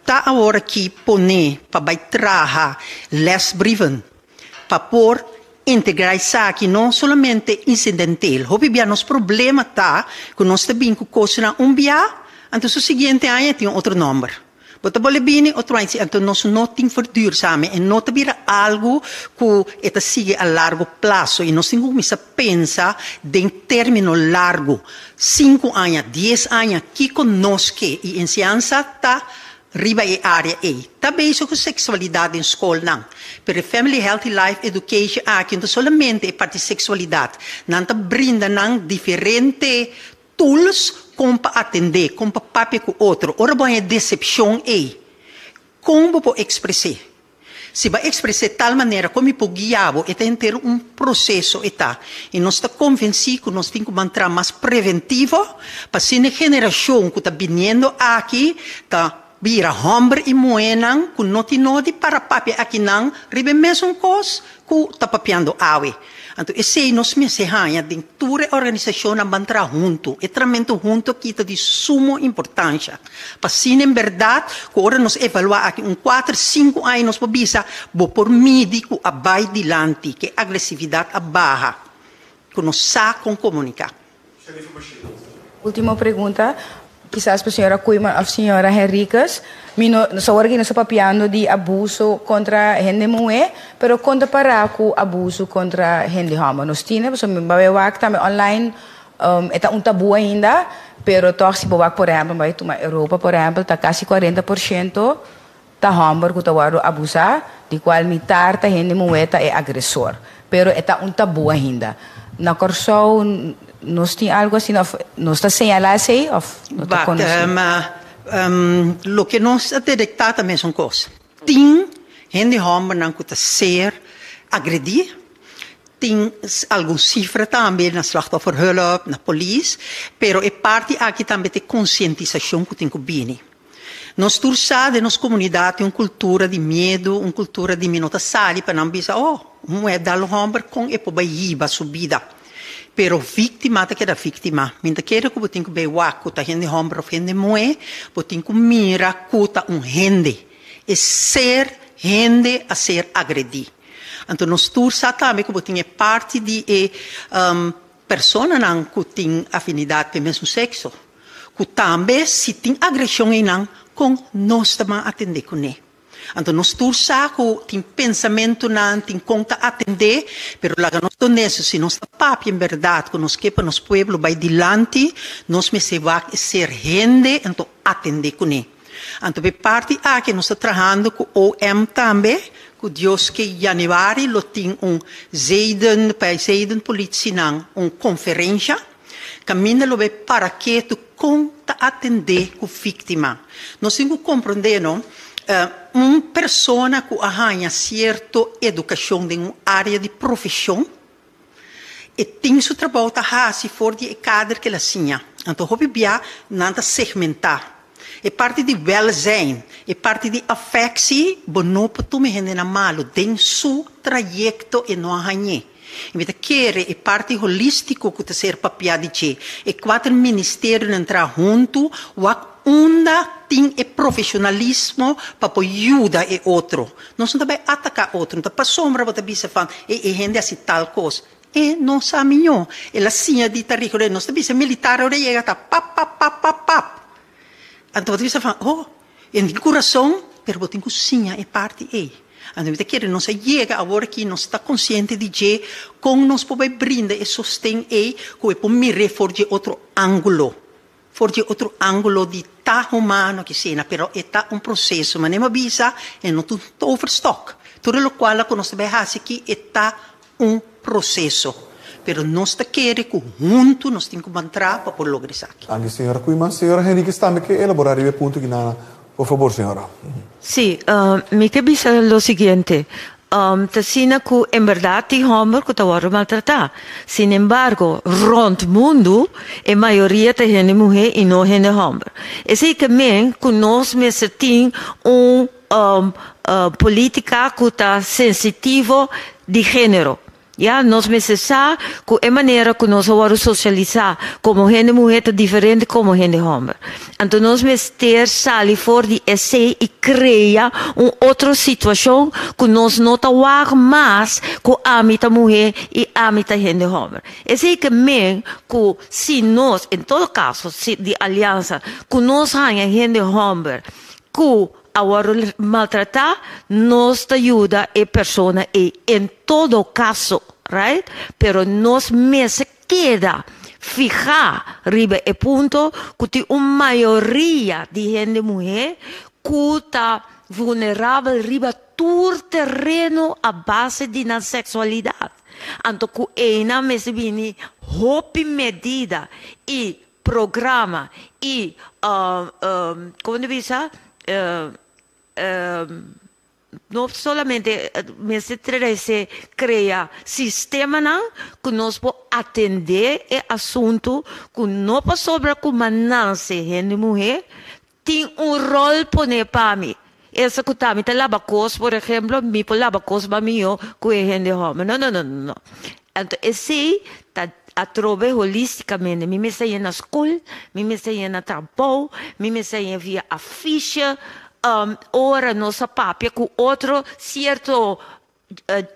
ta awor aki pone pa bai traha lesbrieven pa por integrá esaki no solamente insidentel. Hopi bia nos problema ta ku nos ta bin ku kosnan un bia, anto su siguiente aña tin un otro nòmber. Bo ta bole bini otro aña si anto nos no tin verduurzame e no ta bira algu ku e ta sigui a largo plaso i nos tin ku kuminsá pensa den término largu, sinku aña, dies aña, kiko nos ke i enseñansa ta riba e área ei. Ta bezig ku seksualidat den skolnan, pero e Family Healthy Life Education aki no ta solamente e parti seksualidat, nan ta brinda nan diferente Tools kon pa atendé, kon pa papia ku otro. Ora bo haña desepshon ei, kon bo por ekspres'é? Si bo a ekspres'é tal manera kon mi por guia bo, e ta henter un proseso e ta. I nos ta konvensí ku nos tin ku ban traha mas preventivo pa asina e generashon ku ta biniendo aki ta bira hòmber i muhénan ku no tin nodi para papia akinan riba e mesun kos ku ta papiando awe. Anto esei nos mester haña den tur e organisashonnan ban traha huntu. E tramentu huntu aki ta di sumo importansha. Pa asina en bèrdat ku ora nos evaluá aki un kuater, sinku aña nos por bisa bo por midi ku a bai dilanti, ku e agresividat a baha, ku nos sa kon komuniká. Ultimo pregunta, kisas pa señora Koeiman of señora Henriquez. Mi no, nos awor aki nos ta papiando di abuso kontra hende muhé, pero kon ta pará ku abuso kontra hende hòmber? Nos tine, pasobra mi bai wak tambe online, e ta un tabú ainda, pero tòg si bo wak por ehèmpel, mi bai tuma Europa por ehèmpel, ta kasi kuarenta por shento ta hòmber ku ta wòrdu abusá, di kual mitar ta hende muhé ta e agresor. Pero e ta un tabú ainda. Na Kòrsou nos tin algu asina òf nos ta señalá esei òf no ta konosí? Loke nos a detektá ta mesun kos. Tin hende hòmbernan ku ta ser agredí, tin algun sifra tambe na Slachtofferhulp, na polis, pero e parti aki tambe ta e konsientisashon ku tin ku bini. Nos tur sa den nos komunidat tin un kultura di miedu, un kultura di mi no ta sali pa nan bisa, oh, un muhé dal un hòmber kon e por bai hiba su bida. Pero víktima ta keda víktima. Mi ta kere ku bo tin ku bai wak ku ta hende hòmber òf hende muhé, bo tin ku mira ku ta un hende. E ser hende a ser agredí. Anto nos tur sa tambe ku bo tin e parti di e Personanan ku tin afinidat p'e mesun sekso, ku tambe si tin agreshon einan, kon nos ta ban atendé kuné? Anto nos tur sa ku tin pensamentunan, tin kon ta atendé, pero laga nos ta honesto, si nos ta papia en bèrdat ku nos ke pa nos pueblo bai dilanti, nos mester wak e ser hende anto atendé kuné. Anto p'e parti aki nos ta trahando ku OM tambe, ku Dios ke yanüari lo tin un zeden, pa e zedenpolitienan un konferensha. Kaminda lo bai para ketu kon ta atendé ku víktima. Nos tin ku komprondé no, un persona ku a haña sierto edukashon den un área di profeshon, e tin su trabou ta hasi for di e kader ku el a siña. Anto hopi bia nan ta segmentá. E parti di wèlzijn, e parti di afèksi, bo no por tuma e hendenan malu den su trayekto e no a hañ'é. I mi ta kere e parti holístiko ku ta ser papiá di dje, e kuater ministerionan traha huntu, wak unda tin e profeshonalismo pa por yuda e otro. Nos no ta bai ataká otro, no ta pasobra bo ta bisa van e e hende hasi tal kos. E no sa miñó. El a siña di ta rico. Nos ta bisa militar ora e yega ta pap pap pap pap pap. Anto bo ta bisa van oh, e tin kurason, pero bo tin ku siña e parti ei. Anto mi ta kere nos a yega awor aki, nos ta konsiente di dje, kon nos por bai brinda e sosten ei ku e por mir'é for dje otro ángulo, for dje otro ángulo di ta humano kisina, pero e ta un proseso. Manera mi a bisa, e no ta un toverstok. Tur e lokual ku nos ta bai hasi aki e ta un proseso. Pero nos ta kere ku huntu nos tin ku mantra pa por logra esaki. Danki señora Koeiman. Señora Henriquez tambe ke elabora riba e punto aki. Por fabor señora. Sí, mi ke bisa lo siguiente. Ta asina ku en bèrdat tin hòmber ku ta wòrdu maltratá. Sin embargo, rònt mundu e mayoria ta hende muhé i no hende hòmber. Esei ke men ku nos mester tin un polítika ku ta sensitivo di género. Ya, nos mester sa ku e manera ku nos a wòrdu sosialisá komo hende muhé ta diferente komo hende hòmber. Anto nos mester sali for di esei i krea un otro situashon ku nos no ta wak mas ku ami ta muhé i ami ta hende hòmber. Esei ke men ku si nos, en todo kaso si di aliansa, ku nos haña hende hòmber ku a wòrdu maltratá, nos ta yuda e persona ei en todo kaso, right? Pero nos mester keda fihá riba e punto ku tin un mayoria di hende muhé ku ta vulnerabel riba tur tereno a base di nan seksualidat. Anto ku einan mester bini hopi medida i programa y como ta bisa no solamente mester trece crea sistemanan cu nos por atende e asunto cu no pasobra cu mananse hende muhe tin un rol pone pa mi. Esa cu ta mi ta laba cos por ehemplo mi por laba cos mas miho cu e hende homber no no no no anto esey ta atrobe holisticamente mi mester haña na school mi mester haña na trabou mi mester haña via afishe ora nos a papia cu otro cierto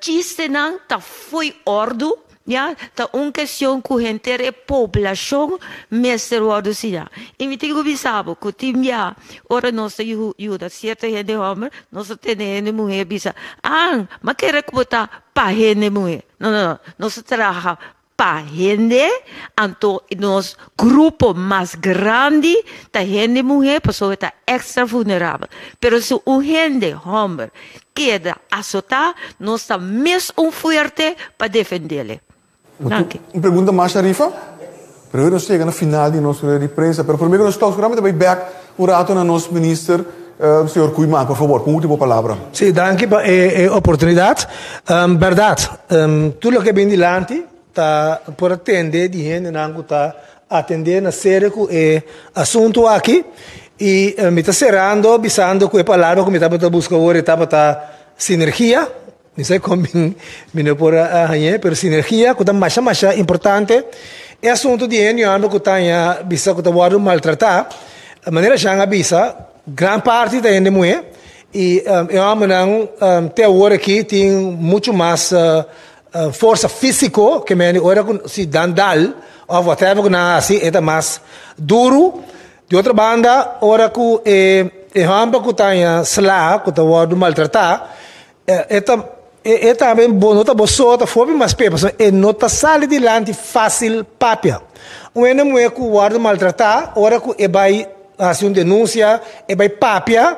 Chistenan ta fo'i òrdu, ya, ta un kestion ku henter e poblashon mester wòrdu siñá. I mi tin ku bisa bo ku tin bia ora nos ta yuda sierto hende hòmber, nos ta tene hende muhé bisa, An, m'a kere ku bo ta pa hende muhé. No, no, no, nos ta traha Pa hende, anto nos grupo mas grandi ta hende muhé pasobra e ta extra vulnerabel. Pero si un hende hòmber keda asotá, nos ta mes un fuerte pa defendele. Danki. Un pregunta mas, Sharifa? Pero nos yega na final di nos rueda di prensa, pero prome ku nos stòp seguramente bai bèk un rato na nos minister, señor Koeiman, por fabor, ku un último palabra. Sí, danki pa e oportunidat. Bèrdat, tur loke bin dilanti ta por a tende di hendenan ku ta atendé na serio ku e asuntu aki i mi ta serando bisando ku e palabra ku mi tabata buska awor e tabata sinergia. Mi sa kon mi no por a hañ'é, pero sinergia ku ta masha masha importante. E asuntu di hende homber ku ta haña bisa ku ta wòrdu maltratá, manera Jean a bisa, gran parti ta hende muhé i e hòmbernan te awor aki tin muchu mas forsa físiko ke mende ora ku si dan dal òf whatever ku nan hasi e ta mas duru. Di otro banda ora ku e hòmber ku ta haña sla ku ta wòrdu maltratá, E ta e tambe bo no ta bo so ta fobi mas pe pasobra e no ta sali dilanti fácil papia. Un hende muhé ku wòrdu maltratá ora ku e bai hasi un denunsia e bai papia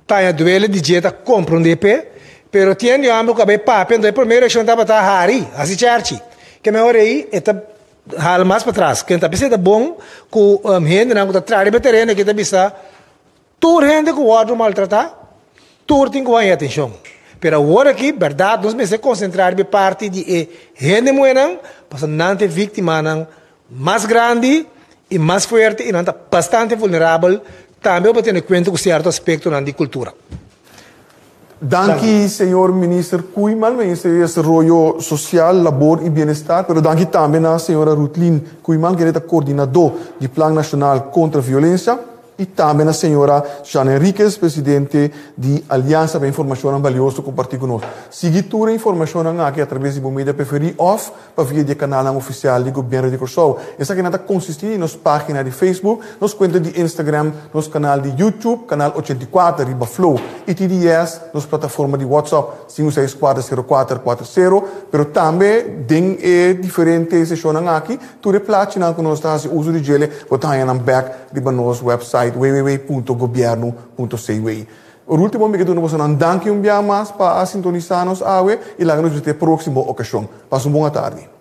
ta haña duele di dje ta komprondé p'e pero tin hende hòmber ku a bai papia enton e promé reakshon tabata hari hasi chèrchi ke mehor ei e ta. hala mas patras. Ken ta p'esei ta bon ku hendenan ku ta traha riba e tereno aki ta bisa tur hende ku wòrdu maltratá, tur tin ku haña atenshon. Pero awor aki bèrdat nos mester konsentrá riba e parti di e hende muhénan pasobra nan ta e víktimanan mas grandi i mas fuerte i nan ta bastante vulnerabel tambe bo tene kuenta ku sierto aspektonan di kultura. Danki señor Minister Koeiman, Minister di Desaroyo Sosial, Labor i Bienestar, pero danki tambe na señora Rutlin Koeiman, kende ta koordinadó di Plan Nashonal Kontra Violensia. I tambe na señora Susana Henriquez, presidente di Aliansa pa informacionnan balioso comparti cu nos. Sigui tur e informacionnan aki atrabes di bo media preferi of pa via di e canalnan oficial di Gobierno di Corsou. Esakinan ta consisti di nos pagina di Facebook, nos cuenta di Instagram, nos canal di YouTube, Canal 84 riba Flow y TDS, nos plataforma di WhatsApp 5640440, pero tambe den e diferente sesionnan aki Tur e plachinan ku nos ta hasi uso di djele bo ta haña nan bèk riba nos wèpsait www.gobièrnu.cw. Por último mi ke duna bosonan danki un bia mas pa a sintonisá nos awe i laga nos bisita e próksimo okashon. Pasa un bon atardi.